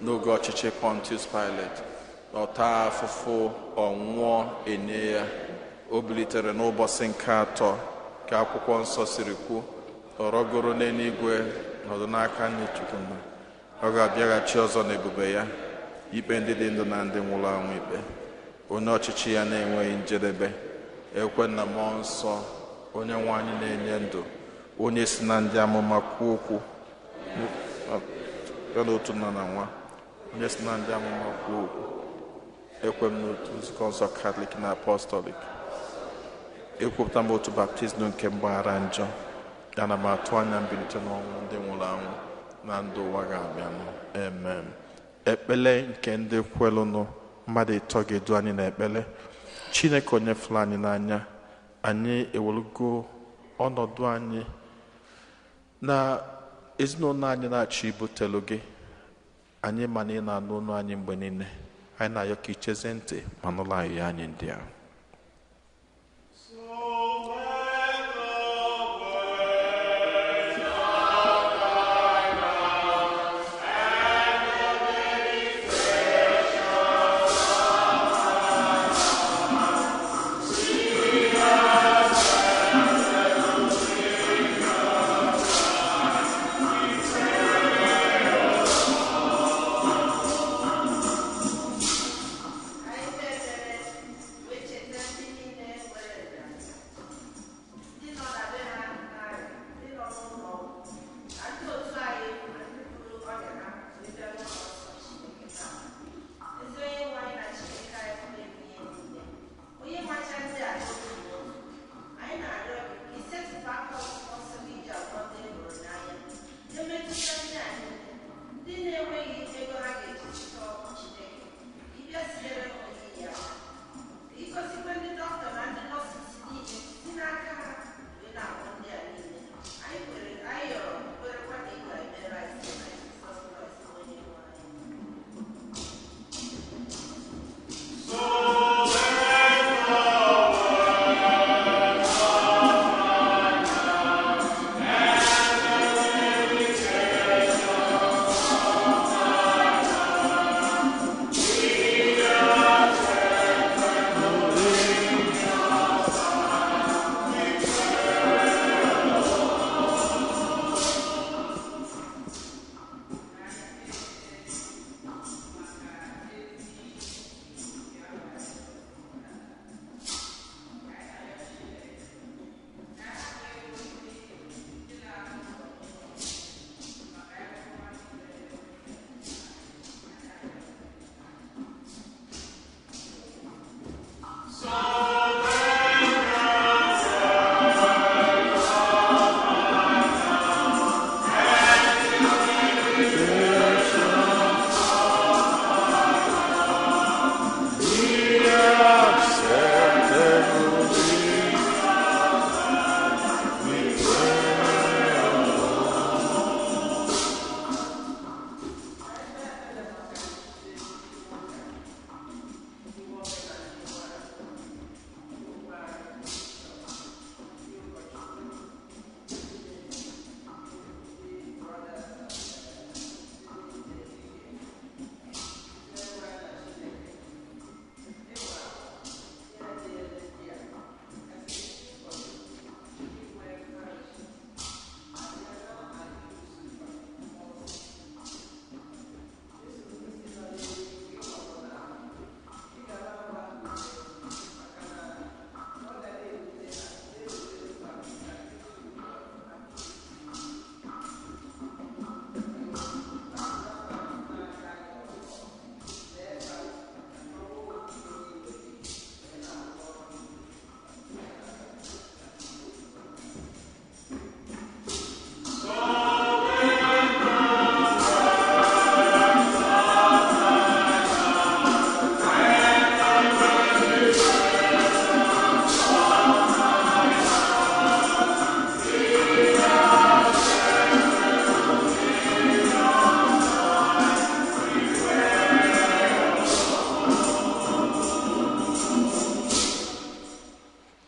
n'oge ọchịchị Pontius Pilate ọ taa afụfụ ọ nwụọ enye ya o bilitere n'ụbọchị nke atọ ka akwụkwọ nsọ siri kwu ọ rọgoro n'eluigwe nọdụ n'aka nne Chukwu nna ọ ga-abịaghachi ọzọ n'ebube ya ikpe ndị dị ndụ na ndị nwụrụ anwụ ikpe onye ọchịchị ya na-enweghị njedebe. Ekwe na mmụọ nsọ onye nwe anyị na-enye ndụ onye si na ndị amụma kwuo okwu ya n'otu nna na nwa onye si na ndị amụma kwuo okwu ekwe m n'otu nzukọ nsọ Katọlik na Apọstọlik ekwupụta m otu baptizim nke mgbaghara njọ ya na m atụ anya mbilite n'ọnwụ ndị nwụrụ anwụ na ndụ ụwa ga-abịanụ. Amen. Ekpele nke ndị kwelụnụ mmadụ ịtọ ga-edu anyị n'ekpele. Chineke onye fụrụ anyị n'anya, anyị ewelugo ọnọdụ anyị na ezinụlọ anyị na-achọ ibutelu gị. Anyị ma na ị na-anụ ọnụ anyị mgbe niile. Anyị na-ayọ ka icheze ntị ma nụlọ anyị anyị ndị a.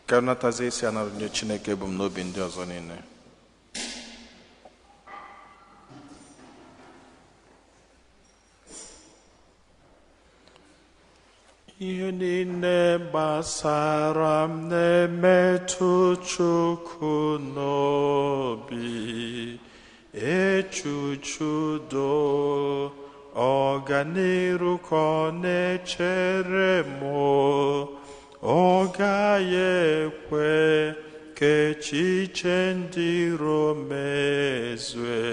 Ka natazie isi anara nye Chineke ebumnobi ndị ọzọ niile. Ihe niile gbasara m na-emetụ Chukwu n'obi, echuche udo, ọganiru ka ọ na-echere m, ọ gaghị ekwe ka echiche ndị iro mezue.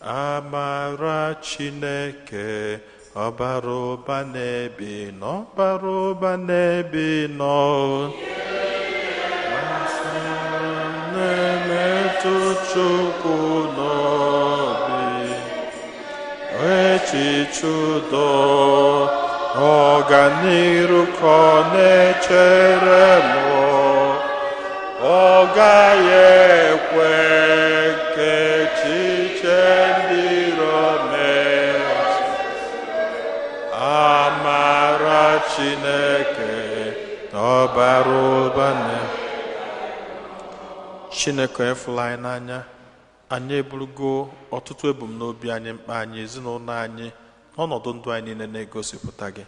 Amara Chineke ọbara ụba n'ebi nọ, ọbara ụba n'ebi nọ. Na-emetụ Chukwu n'obi, echiche udo, ọganiru ka ọ na-echere m, ọ gaghị ekwe ka echiche ndị iro mee. Amara Chineke ọbara ụba na Chineke efula anyị n'anya. Anyị eburugo ọtụtụ ebumnobi anyị, mkpa anyị, ezinụlọ anyị, n'ọnọdụ ndụ anyị niile na-egosipụta gị.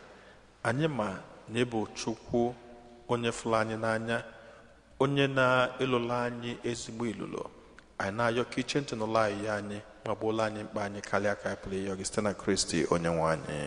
Anyị ma na ịbụ Chukwu onye fụrụ anyị n'anya, onye na-elolo anyị ezigbo ilulo. Anyị na-ayọ ka iche ntị n'ụlọ anyị ya anyị ma gbuola anyị mkpa anyị karịa ka anyị pụrụ ịyọ gị site na Kristi onye nwe anyị.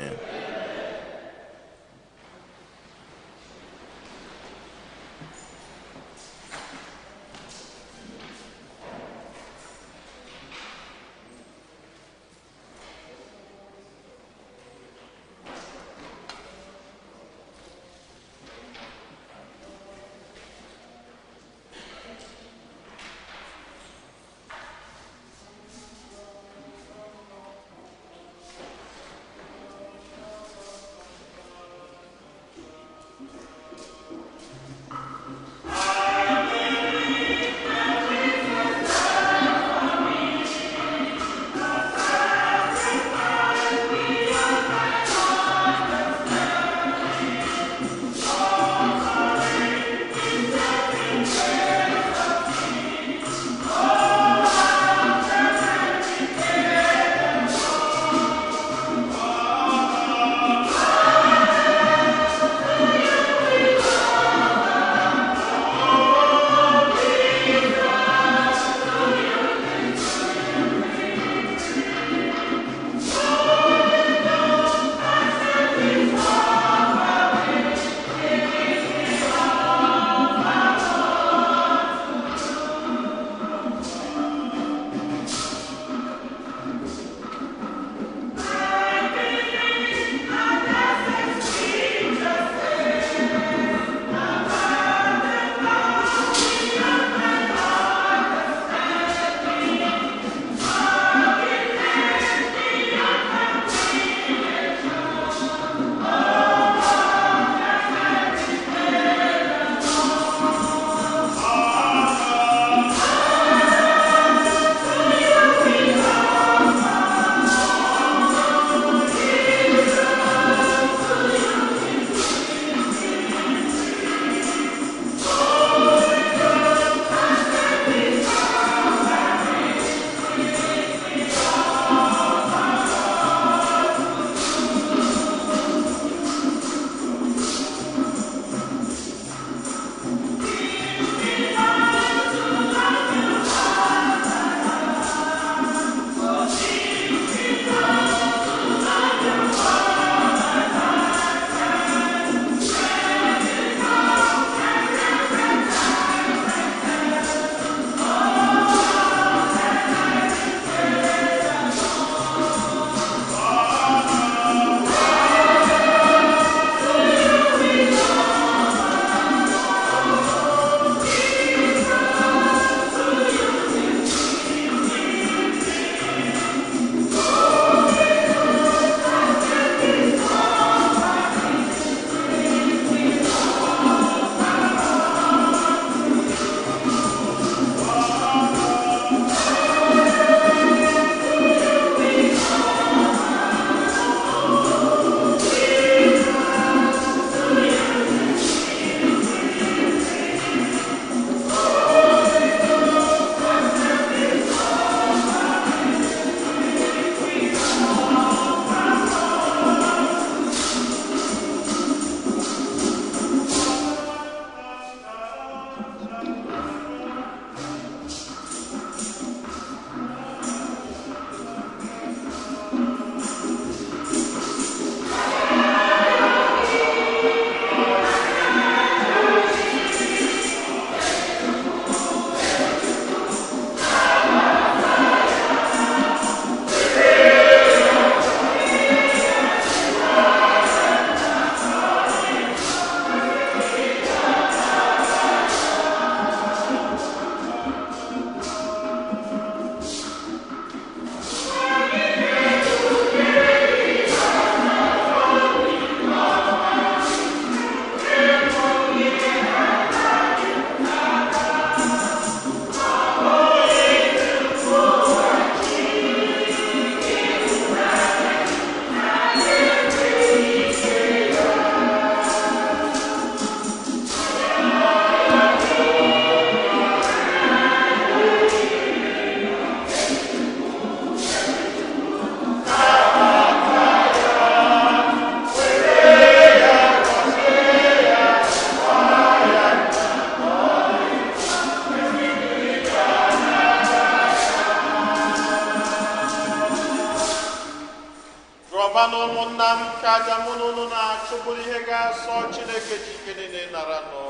Rọbanụ ụmụnna m ka aja mụ na unu na-achụ bụrụ ihe ga-asọ Chineke ji ike niile nara nụ.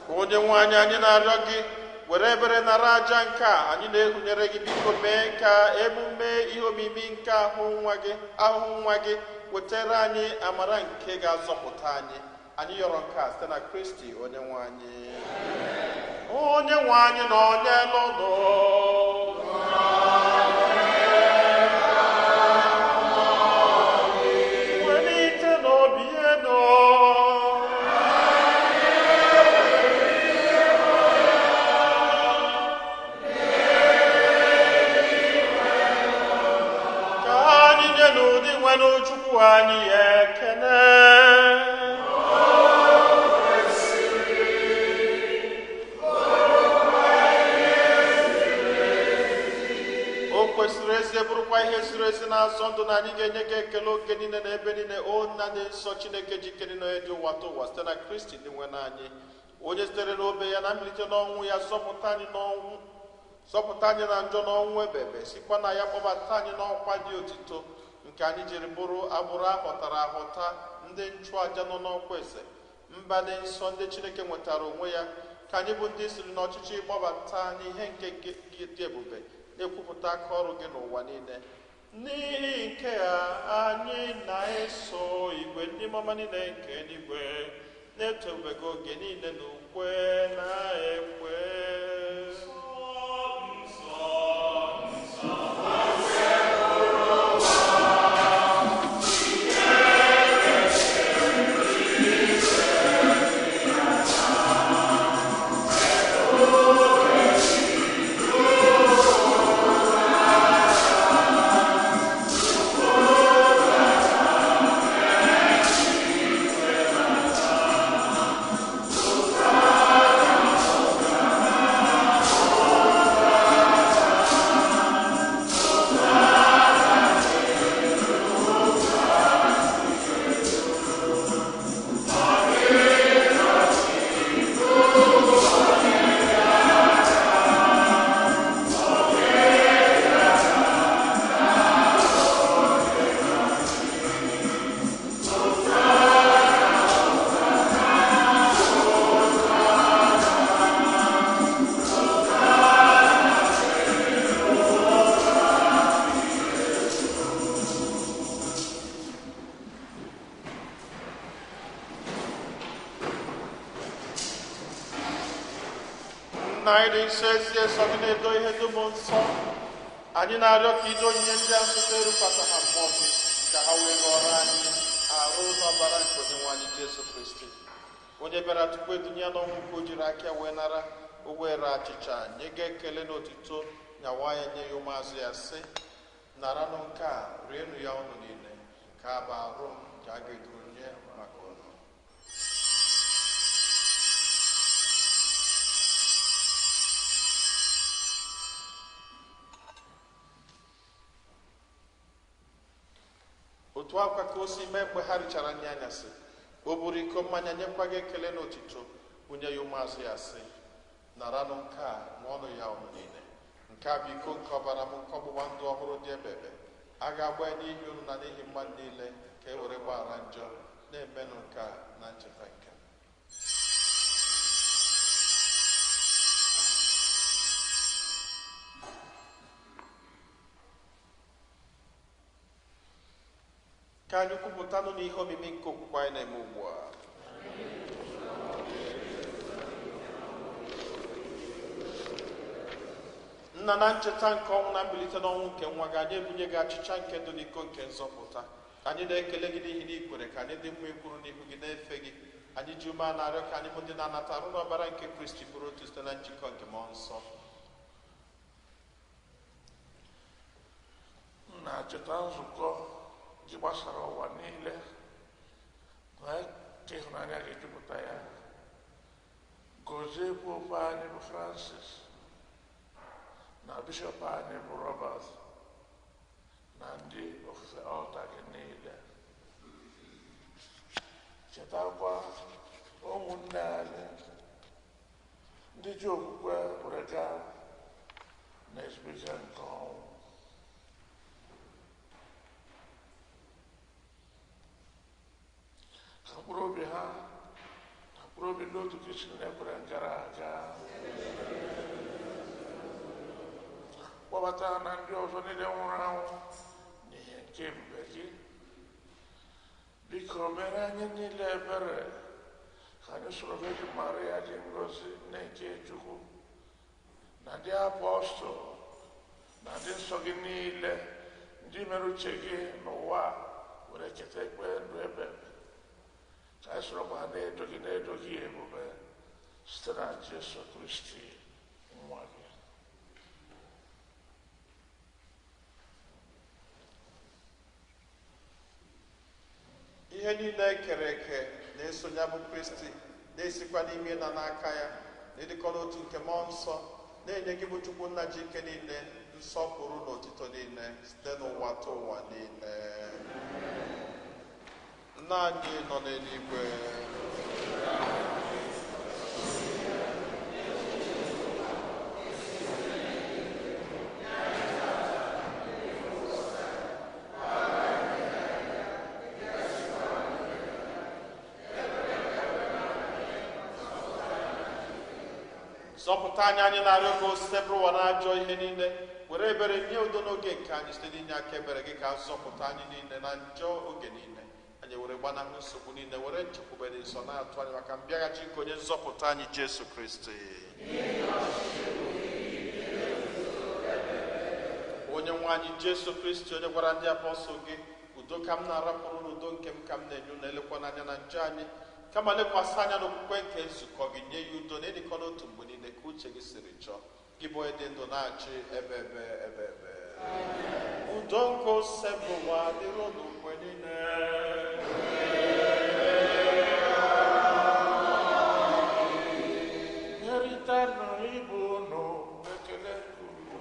Ka onye nwe anyị, anyị na-arịọ gị were ebere nara aja nke a anyị na-ehunyere gị, biko mee ka emume ihe omimi nke ahụhụ nwa gị wetara anyị amara nke ga-azọpụta anyị. Anyị yọrọ nke a site na Kristi onye nwe anyị. Onye nwe anyị na onye lụnụ. Welite n'obi enu. Ka anyị nye n'ụdị nwere Chukwu anyị ekele. O kwesịrị ezi bụrụkwa ihe ziri ezi na-asọ ndụ na anyị ga-enye gị ekele oge niile na ebe niile, o nna dị nsọ Chineke ji ike niile onye dị ụwa ta ụwa, site na Kristi dị nwe anyị, onye sitere n'obe ya na mbilite n'ọnwụ ya zọpụta anyị n'ọnwụ, zọpụta anyị na njọ n'ọnwụ ebebe, sikwa na ya kpọbata anyị n'ọkwa dị otito nke anyị jiri bụrụ agbụrụ ahọtara ahọta, ndị nchụaja nọ n'ọkwa eze, mba dị nsọ ndị Chineke nwetara onwe ya, ka anyị bụ ndị siri n'ọchịchị gbabata n'ihe nke gị dị ebube, na-ekwupụta aka ọrụ gị n'ụwa niile. N'ihi nke a anyị na-eso igwe ndị mama niile nke eluigwe na-eto ebube gị oge niile na ukwe na-ekwe. Nna anyị dị nsọ, ezie sọ gị na-edo ihe dum nsọ. Anyị na-arịọ ka ide onyinye ndị a nsọ erukwata ha mmụọ gị, ka ha wee ghọrọ anyị arụ n'ọbara nke Onyenwe anyị Jesu Kristi, onye bịara tupu edunye ya n'ọnwụ nke o jiri aka wee nara, o were achịcha nye gị ekele na otito, nyawa ya nye ya ụmụazụ ya sị, naranụ nke a, rienụ ya unu niile, ka a bụ arụ m ka a ga-eduru nye maka unu. Otu akwa ka o si mee mgbe ha richara nri anyasị, o buru iko mmanya nyekwa gị ekele na otuto, bunye ya ụmụazụ ya sị, naranụ nke a ṅụọnụ ya unu niile. Nke a bụ iko nke ọbara m nke ọgbụgba ndụ ọhụrụ dị ebebe. A ga-agba ya n'ihi unu na n'ihi mmadụ niile ka e were gbaghara njọ. Na-emenụ nke a na ncheta nke m. Ka anyị kwupụtanụ n'ihe omimi nke okwukwe anyị na-eme ugbu a. Nna, na ncheta nke ọnwụ na mbilite n'ọnwụ nke nwa gị, anyị ebunye gị achịcha nke ndụ na iko nke nzọpụta. Anyị na-ekele gị n'ihi na i kwere ka anyị dị mma ikwuru n'ihu gị na-efe gị. Anyị ji ume na-arịọ ka anyị bụ ndị na-anata arụ n'ọbara nke Kristi bụrụ otu site na njikọ nke mmụọ nsọ. Nna, cheta nzukọ gị gbasara ụwa niile, na ka ịhụnanya gị jupụta ya. Gọzie Popu anyị bụ Francis, na bishọp anyị bụ Robert, na ndị ofufe ọlta gị niile. Chetakwa ụmụnne anyị ndị ji okwukwe were gaa na ezumike nke ọnwụ. Ka mkpụrụ obi ha na mkpụrụ obi ndị otu gị si na-ekwere gara aga, kpọbata na ndị ọzọ niile nwụrụ anwụ n'ihe nke ebube gị. Biko mere anyị niile ebere, ka anyị soro Virgin Maria dị ngọzi, nne nke Chukwu, na ndị apọstụl na ndị nsọ gị niile, ndị mere uche gị n'ụwa were keta ekpe ndụ ebebe. Ka anyị sorokwa ha na-edo gị na-edo gị ebube site na Jesu Kristi nwa gị. Ihe niile e kere eke na-eso ya bụ Kristi, na-esikwa n'ime na n'aka ya, na ịdịkọ n'otu nke mmụọ nsọ, na-enye gị bụ Chukwu nna ji ike niile nsọpụrụ na otito niile site n'ụwa ta ụwa niile. Nna anyị nọ n'eluigwe, zọpụta anyị, anyị na-arịọ ka o site ụwa na ajọ ihe niile, were ebere nye udo n'oge nke anyị site n'inye aka ebere gị, ka zọpụta anyị niile na njọ oge niile. Anyị were gbanahụ nsogbu niile, were nchekwube dị nsọ na-atụ anyị maka mbịaghachi nke onye nzọpụta anyị Jesu Kristi. Onye nwe anyị Jesu Kristi, onye gwara ndị apọstụl gị, udo ka m na-arapụrụ n'udo nke m ka m na-enye unu, elekwana anya na njọ anyị, kama lekwasị anya n'okwukwe nke nzukọ gị, nye ya udo na ịdịkọ n'otu mgbe niile ka uche gị siri chọọ. Gị bụ onye dị ndụ na-achị ebe ebe ebe ebe. Udo nke Osebụwa dịrị unu mgbe niile. Nyerịtanụ ibe unu ekele nke udo.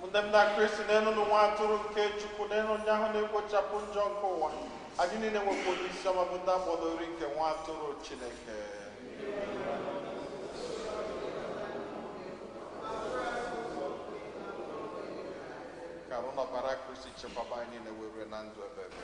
Ndị m na Kristi n'elu nwa atụrụ nke Chukwu, n'elu onye ahụ na-ekpochapụ njọ nke ụwa. Anyị niile nwekwa onye isi ọma bụ ndị akpọrọ ori nke nwa atụrụ Chineke. Ka arụ na ọbara Kristi chekwaba anyị niile wee rue na ndụ ebe ebe.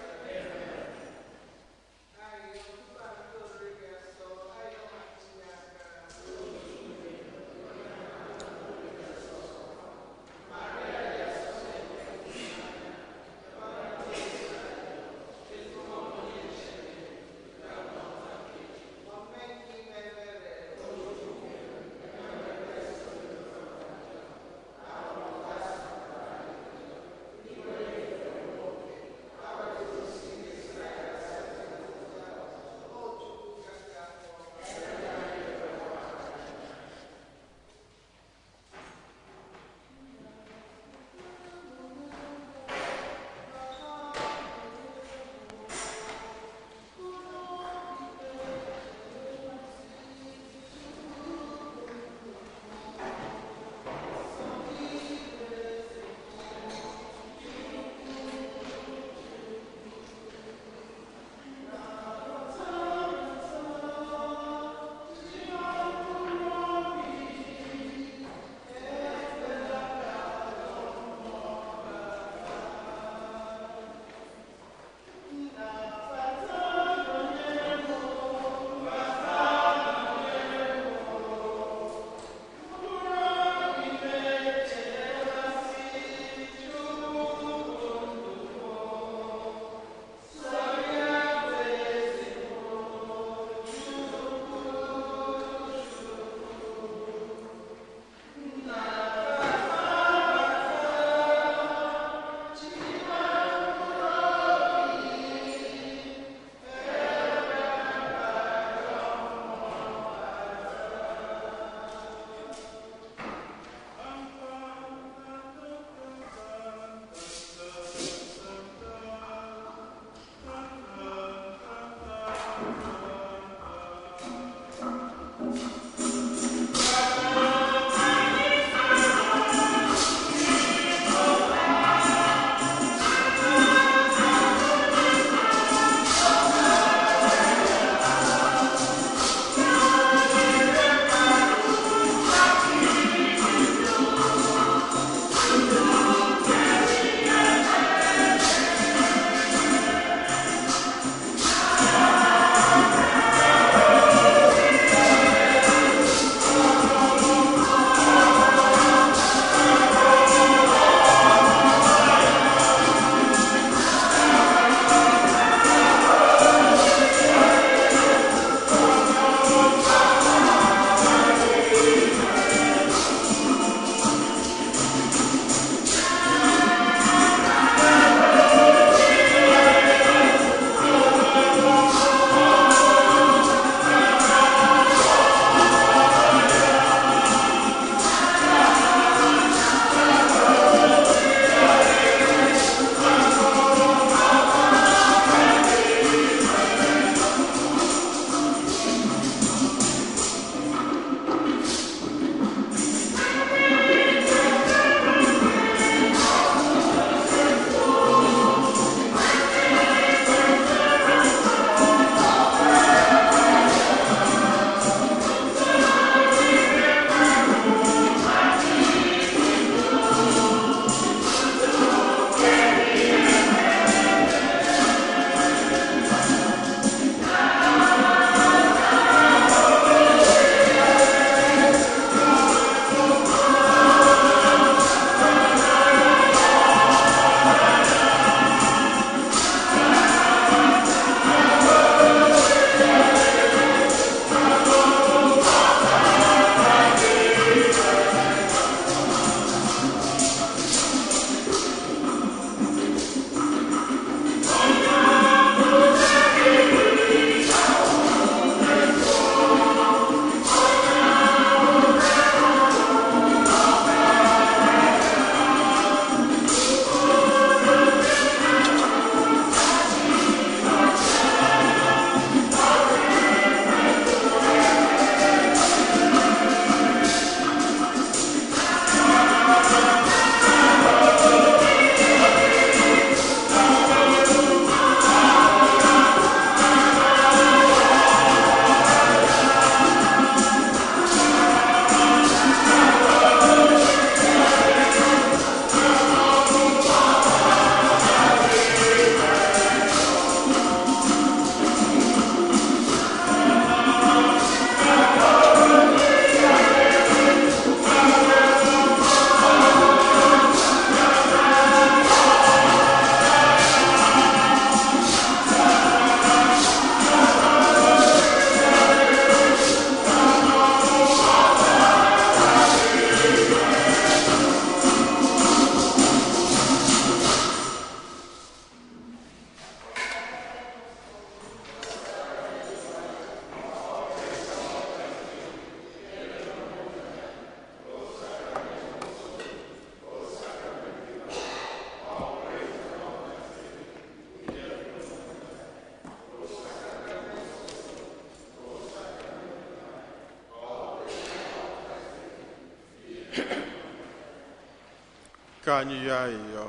Ka anyị yọọ ayịyọ.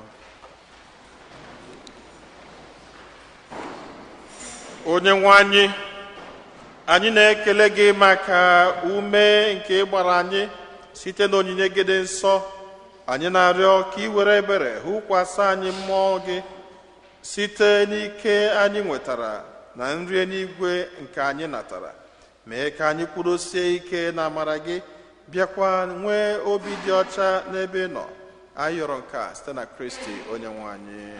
Onye nwe anyị, anyị na-ekele gị maka ume nke ị gbara anyị site n'onyinye gị dị nsọ. Anyị na-arịọ ka ị were ebere hụkwasị anyị mmụọ gị site n'ike anyị nwetara na nri eluigwe nke anyị natara. Mee ka anyị kwudosie ike na amara gị, bịakwa nwee obi dị ọcha n'ebe ị nọ. Anyị yọrọ nke a site na Kristi onye nwe anyị.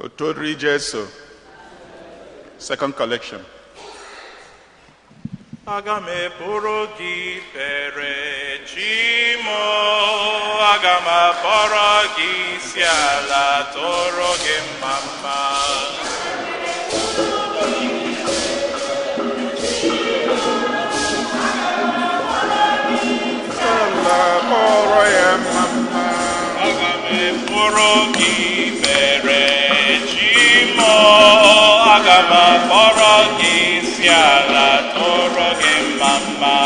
Otodri Jesu. Second collection. Aga m eburu gị ikpere chi m, aga m akpọrọ gị isi ala tụrụ gị mma mma. Ala kpọrọ ya mma mma. Aga m eburu gị ikpere chi m, aga m akpọrọ gị isi ala tụrụ gị mma mma.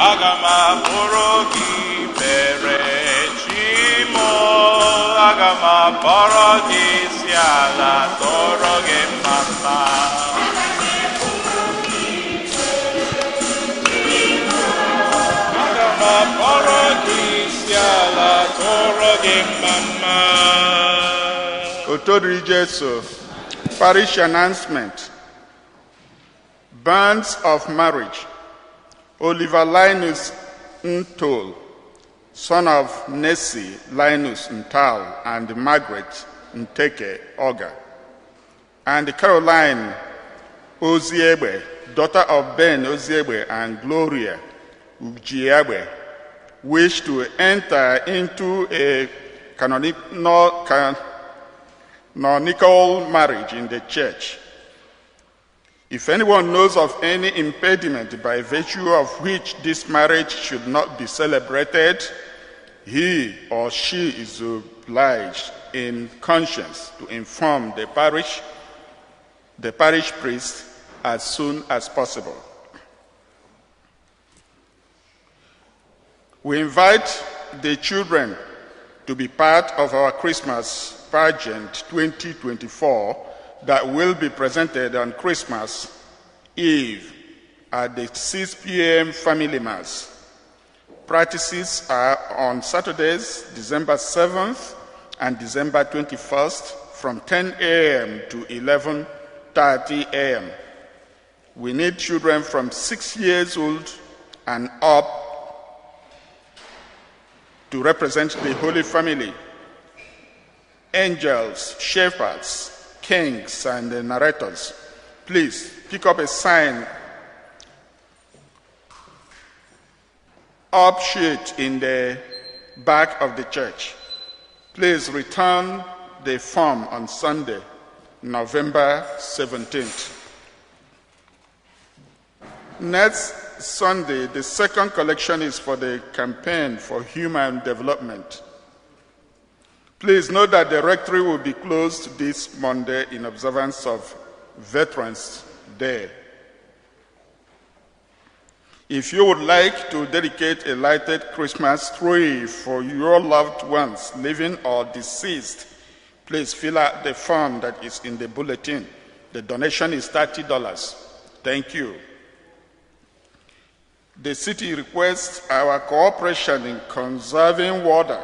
Aga m abụrụ gị ikpere chi m, aga m akpọrọ gị isi ala tụrụ gị mma mma. Aga m akpọrọ gị isi ala tụrụ gị mma mma. Otodri Jesu. Parish announcement. Bands of marriage. Oliver Linus Ntol, son of Nessie Linus Ntal and Margaret Nteke Oga, and Caroline Oziegbe, daughter of Ben Oziegbe and Gloria Ujiegbe, wish to enter into a canonical marriage in the church. If anyone knows of any impediment by virtue of which this marriage should not be celebrated, he or she is obliged in conscience to inform the parish priest as soon as possible. We invite the children to be part of our Christmas pageant 2024 that will be presented on Christmas Eve at the 6 p.m. Family Mass. Practices are on Saturdays, December 7th and December 21st from 10 a.m. to 11:30 a.m. We need children from 6 years old and up to represent the Holy Family, angels, shepherds, kings, and the narrators. Please pick up a sign up sheet in the back of the church. Please return the form on Sunday, November 17th. Next Sunday, the second collection is for the campaign for human development. Please note that the rectory will be closed this Monday in observance of Veterans Day. If you would like to dedicate a lighted Christmas tree for your loved ones, living or deceased, please fill out the form that is in the bulletin. The donation is $30. Thank you. The city requests our cooperation in conserving water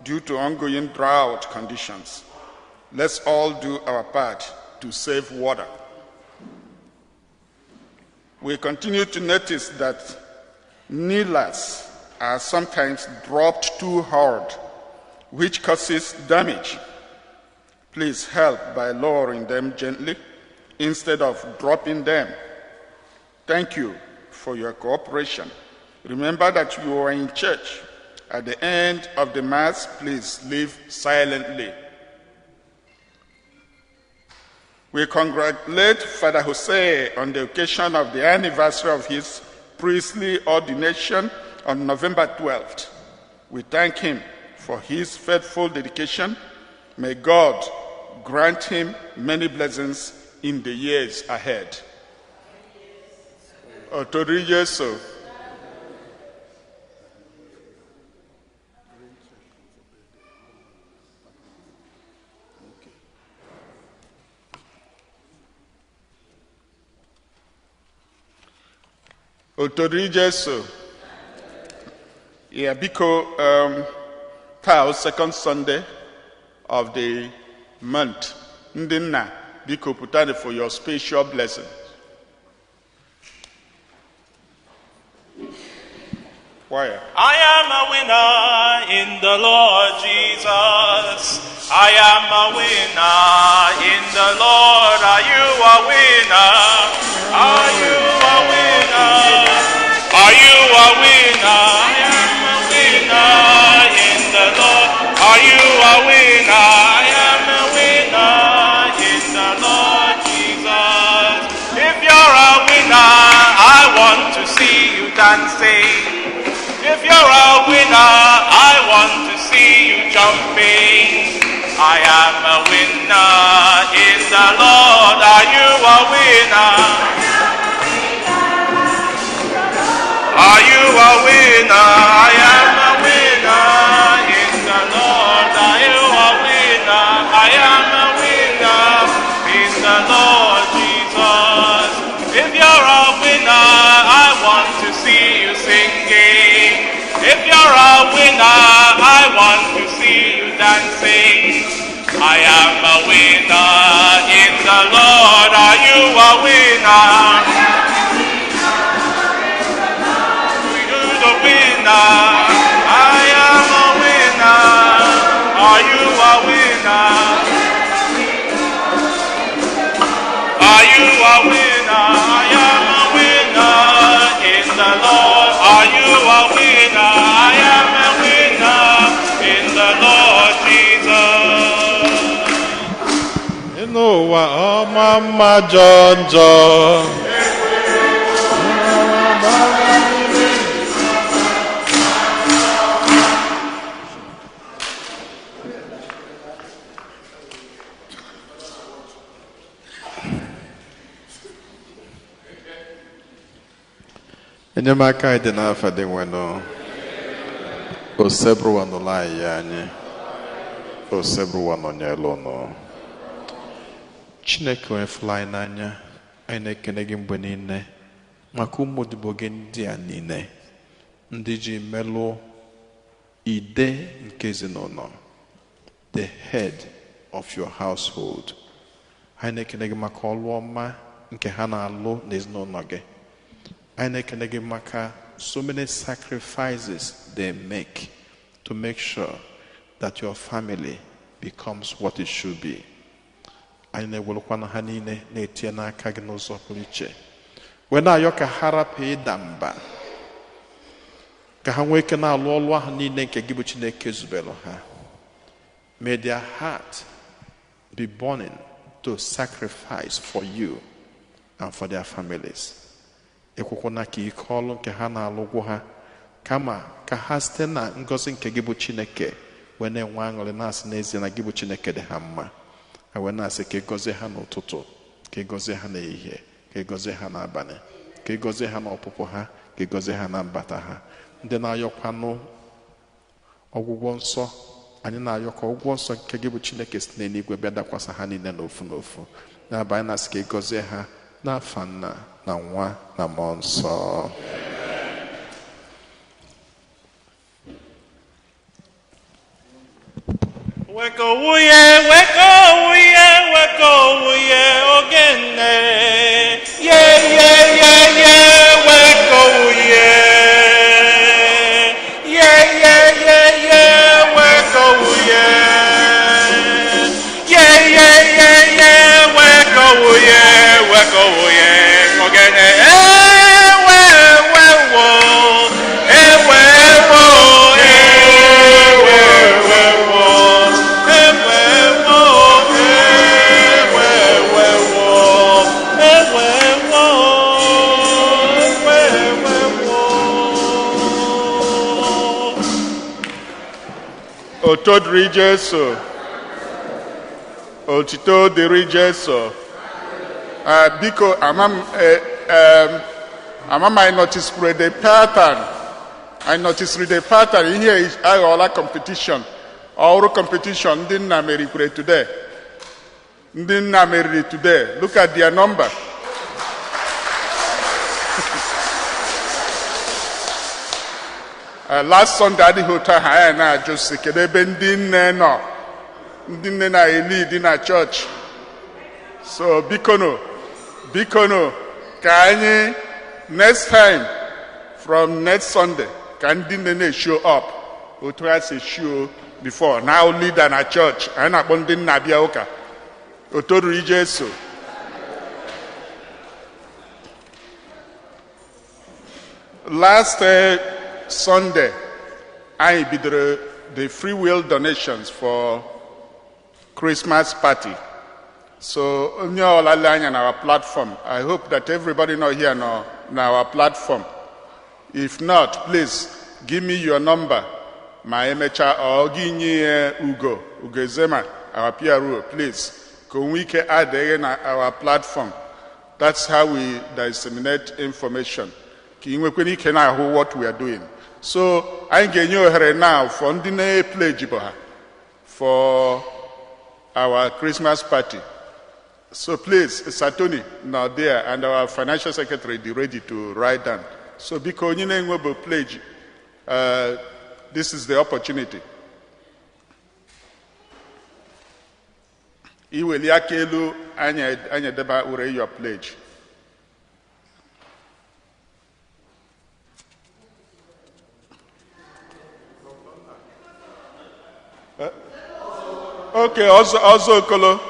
due to ongoing drought conditions. Let's all do our part to save water. We continue to notice that kneelers are sometimes dropped too hard, which causes damage. Please help by lowering them gently instead of dropping them. Thank you for your cooperation. Remember that you are in church. At the end of the Mass, please leave silently. We congratulate Father Jose on the occasion of the anniversary of his priestly ordination on November 12th. We thank him for his faithful dedication. May God grant him many blessings in the years ahead. Otori Jesu. Otori Jesu. Yeah, biko, taa second Sunday of the month. Ndị nna, biko pụtara for your special blessing. Choir. I am a winner in the Lord Jesus. I am a winner in the Lord. Are you a winner? Are you a winner? Are you a winner? I am a winner in the Lord. Are you a winner? I am a winner in the Lord Jesus. If you're a winner, I want to see you dancing. If you're a winner, I want to see you jumping. I am a winner in the Lord. Are you a winner? Are you a winner? I am a winner in the Lord. Are you a winner? I am a winner in the Lord Jesus. If you're a winner, I want to see you singing. If you're a winner, I want to see you dancing. I am a winner in the Lord. Are you a winner? You're the winner. I am a winner. Are you a winner? Are you a winner? I am a winner in the Lord. Are you a winner? I am a winner in the Lord Jesus. N'ụwa ọma mma jọọ njọ. Enyemaka anyị dị n'afa dị nwenụ. Osebụrụwa nụlụ anyị anyị. Osebụrụwa nọnyere ụnụ. Chineke onye fụrụ anyị n'anya, anyị na-ekene gị mgbe niile maka ụmụ odibo gị ndị a niile, ndị ji melụ ide nke ezinụlọ, the head of your household. Anyị na-ekene gị maka ọlụ ọma nke ha na-alụ n'ezinụlọ gị. Anyị na-ekene gị maka so many sacrifices they make to make sure that your family becomes what it should be. Anyị na-ewerukwana ha niile na-etinye n'aka gị n'ụzọ pụrụ iche, wee na-ayọ ka ha rapụ ịda mba, ka ha nwee ike na-alụ ọlụ ahụ niile nke gị bụ Chineke zubere ha. May their heart be burning to sacrifice for you and for their families. Ekwekwana ka ike ọlụ nke ha na-alụ gwụ ha, kama ka ha site na ngọzi nke gị bụ Chineke wee na-enwe aṅụrị, na-asị n'ezie na gị bụ Chineke dị ha mma. Ha wee na-asị ka ị gọzie ha n'ụtụtụ, ka ị gọzie ha n'ehihie, ka ị gọzie ha n'abalị, ka ị gọzie ha n'ọpụpụ ha, ka ị gọzie ha na mbata ha. Ndị na-ayọkwanụ ọgwụgwọ nsọ, anyị na-ayọ ka ọgwụgwọ nsọ nke gị bụ Chineke si n'eluigwe bịa dakwasa ha niile n'ofu n'ofu. N'abalị anyị na-asị ka ị gọzie ha n'afa Nna na Nwa na Mmụọ Nsọ. Weko wuye, weko wuye, weko wuye, ogene. Ye, ye, ye, ye, weko wuye. Ye, ye, ye, ye, weko wuye. Ye, ye, ye, ye, weko wuye, weko wuye, ogene. Eh, we, Otito dịrị Jesu. Otito dịrị Jesu. Biko, ama m ama m anyị notice the pattern. I noticed the pattern. Ihe aghọọla competition. Ọrụ competition ndị nna merikwere today. Ndị nna meriri today. Look at their number. Last Sunday adịghị otu ahụ anyị na-ajụ sị kedu ebe ndị nne nọ, ndị nne na-eli dị na chọọchị. So bikono, bikono, ka anyị next time, from next Sunday, ka ndị nne na-show up otu ha si show before. Now leader na church anyị na-akpọ ndị nna bịa ụka. Otito dịrị Jesu. Last Sunday anyị bidoro the free will donations for Christmas party. So onye ọbụla lee anya na our platform. I hope that everybody know here nọ na our platform. If not, please give me your number ma emechaa, ọ gị nye ya Ugo Ugozema, our PRO, please, ka o nwee ike adịghị na our platform. That's how we disseminate information, ka ị nwekwana ike na-ahụ what we are doing. So anyị ga-enye ohere now for ndị na-epledge ha for our Christmas party. So please, Satoni now there and our financial secretary be ready to write down. So biko, onye na-enwebụ pledge, this is the opportunity. Iweli aka elu, anyị edeba were your pledge. Okay, ọzọ Okolo.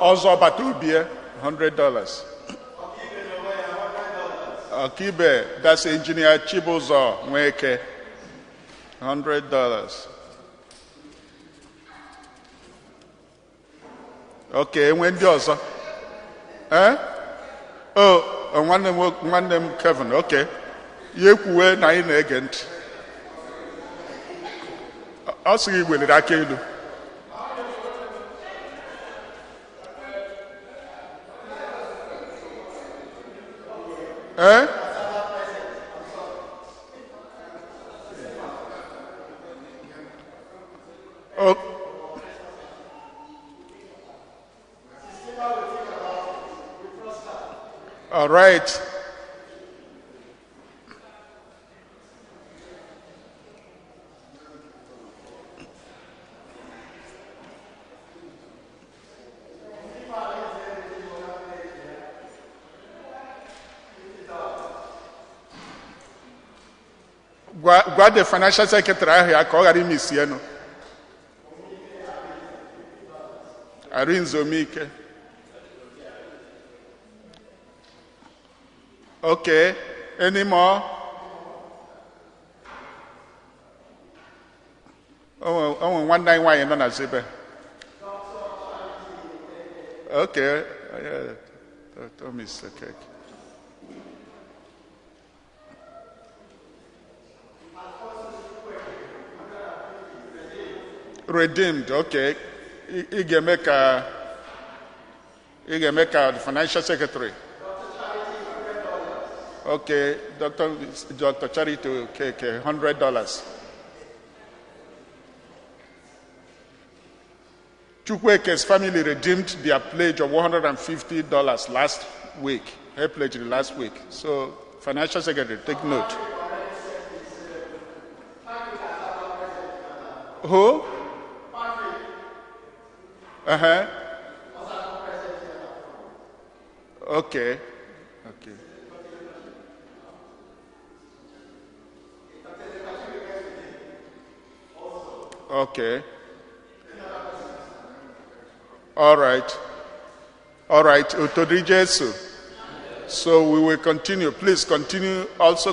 Ọzọ bata obie, $100. Ọkibe, that's Engineer Chibụzọ Nweke, $100. Okay, enwe ndị ọzọ? Eh? Oh, nwanne m Kevin, okay. Ya ekwuwe na anyị na-ege ntị. Ọ sị gị weliri aka elu. Eh? Oh. All right. Gwa the financial secretary ahụ ya ka ọ ghara imisi enu. Arinze Omike. Okay, any more? O nwe nwanne anyị nwaanyị nọ na Zibe. Okay, yeah, Miss Okeke. Redeemed, okay. Ị ga-eme ka ị ga-eme ka the financial secretary. Okay, Dr. Charity Okeke, $100. Chukwueke's family redeemed their pledge of $150 last week. Her pledge last week. So, financial secretary, take note. Who? Uh-huh. Okay. Okay. Okay. All right. All right. Otito dịrị Jesu. So we will continue. Please continue also.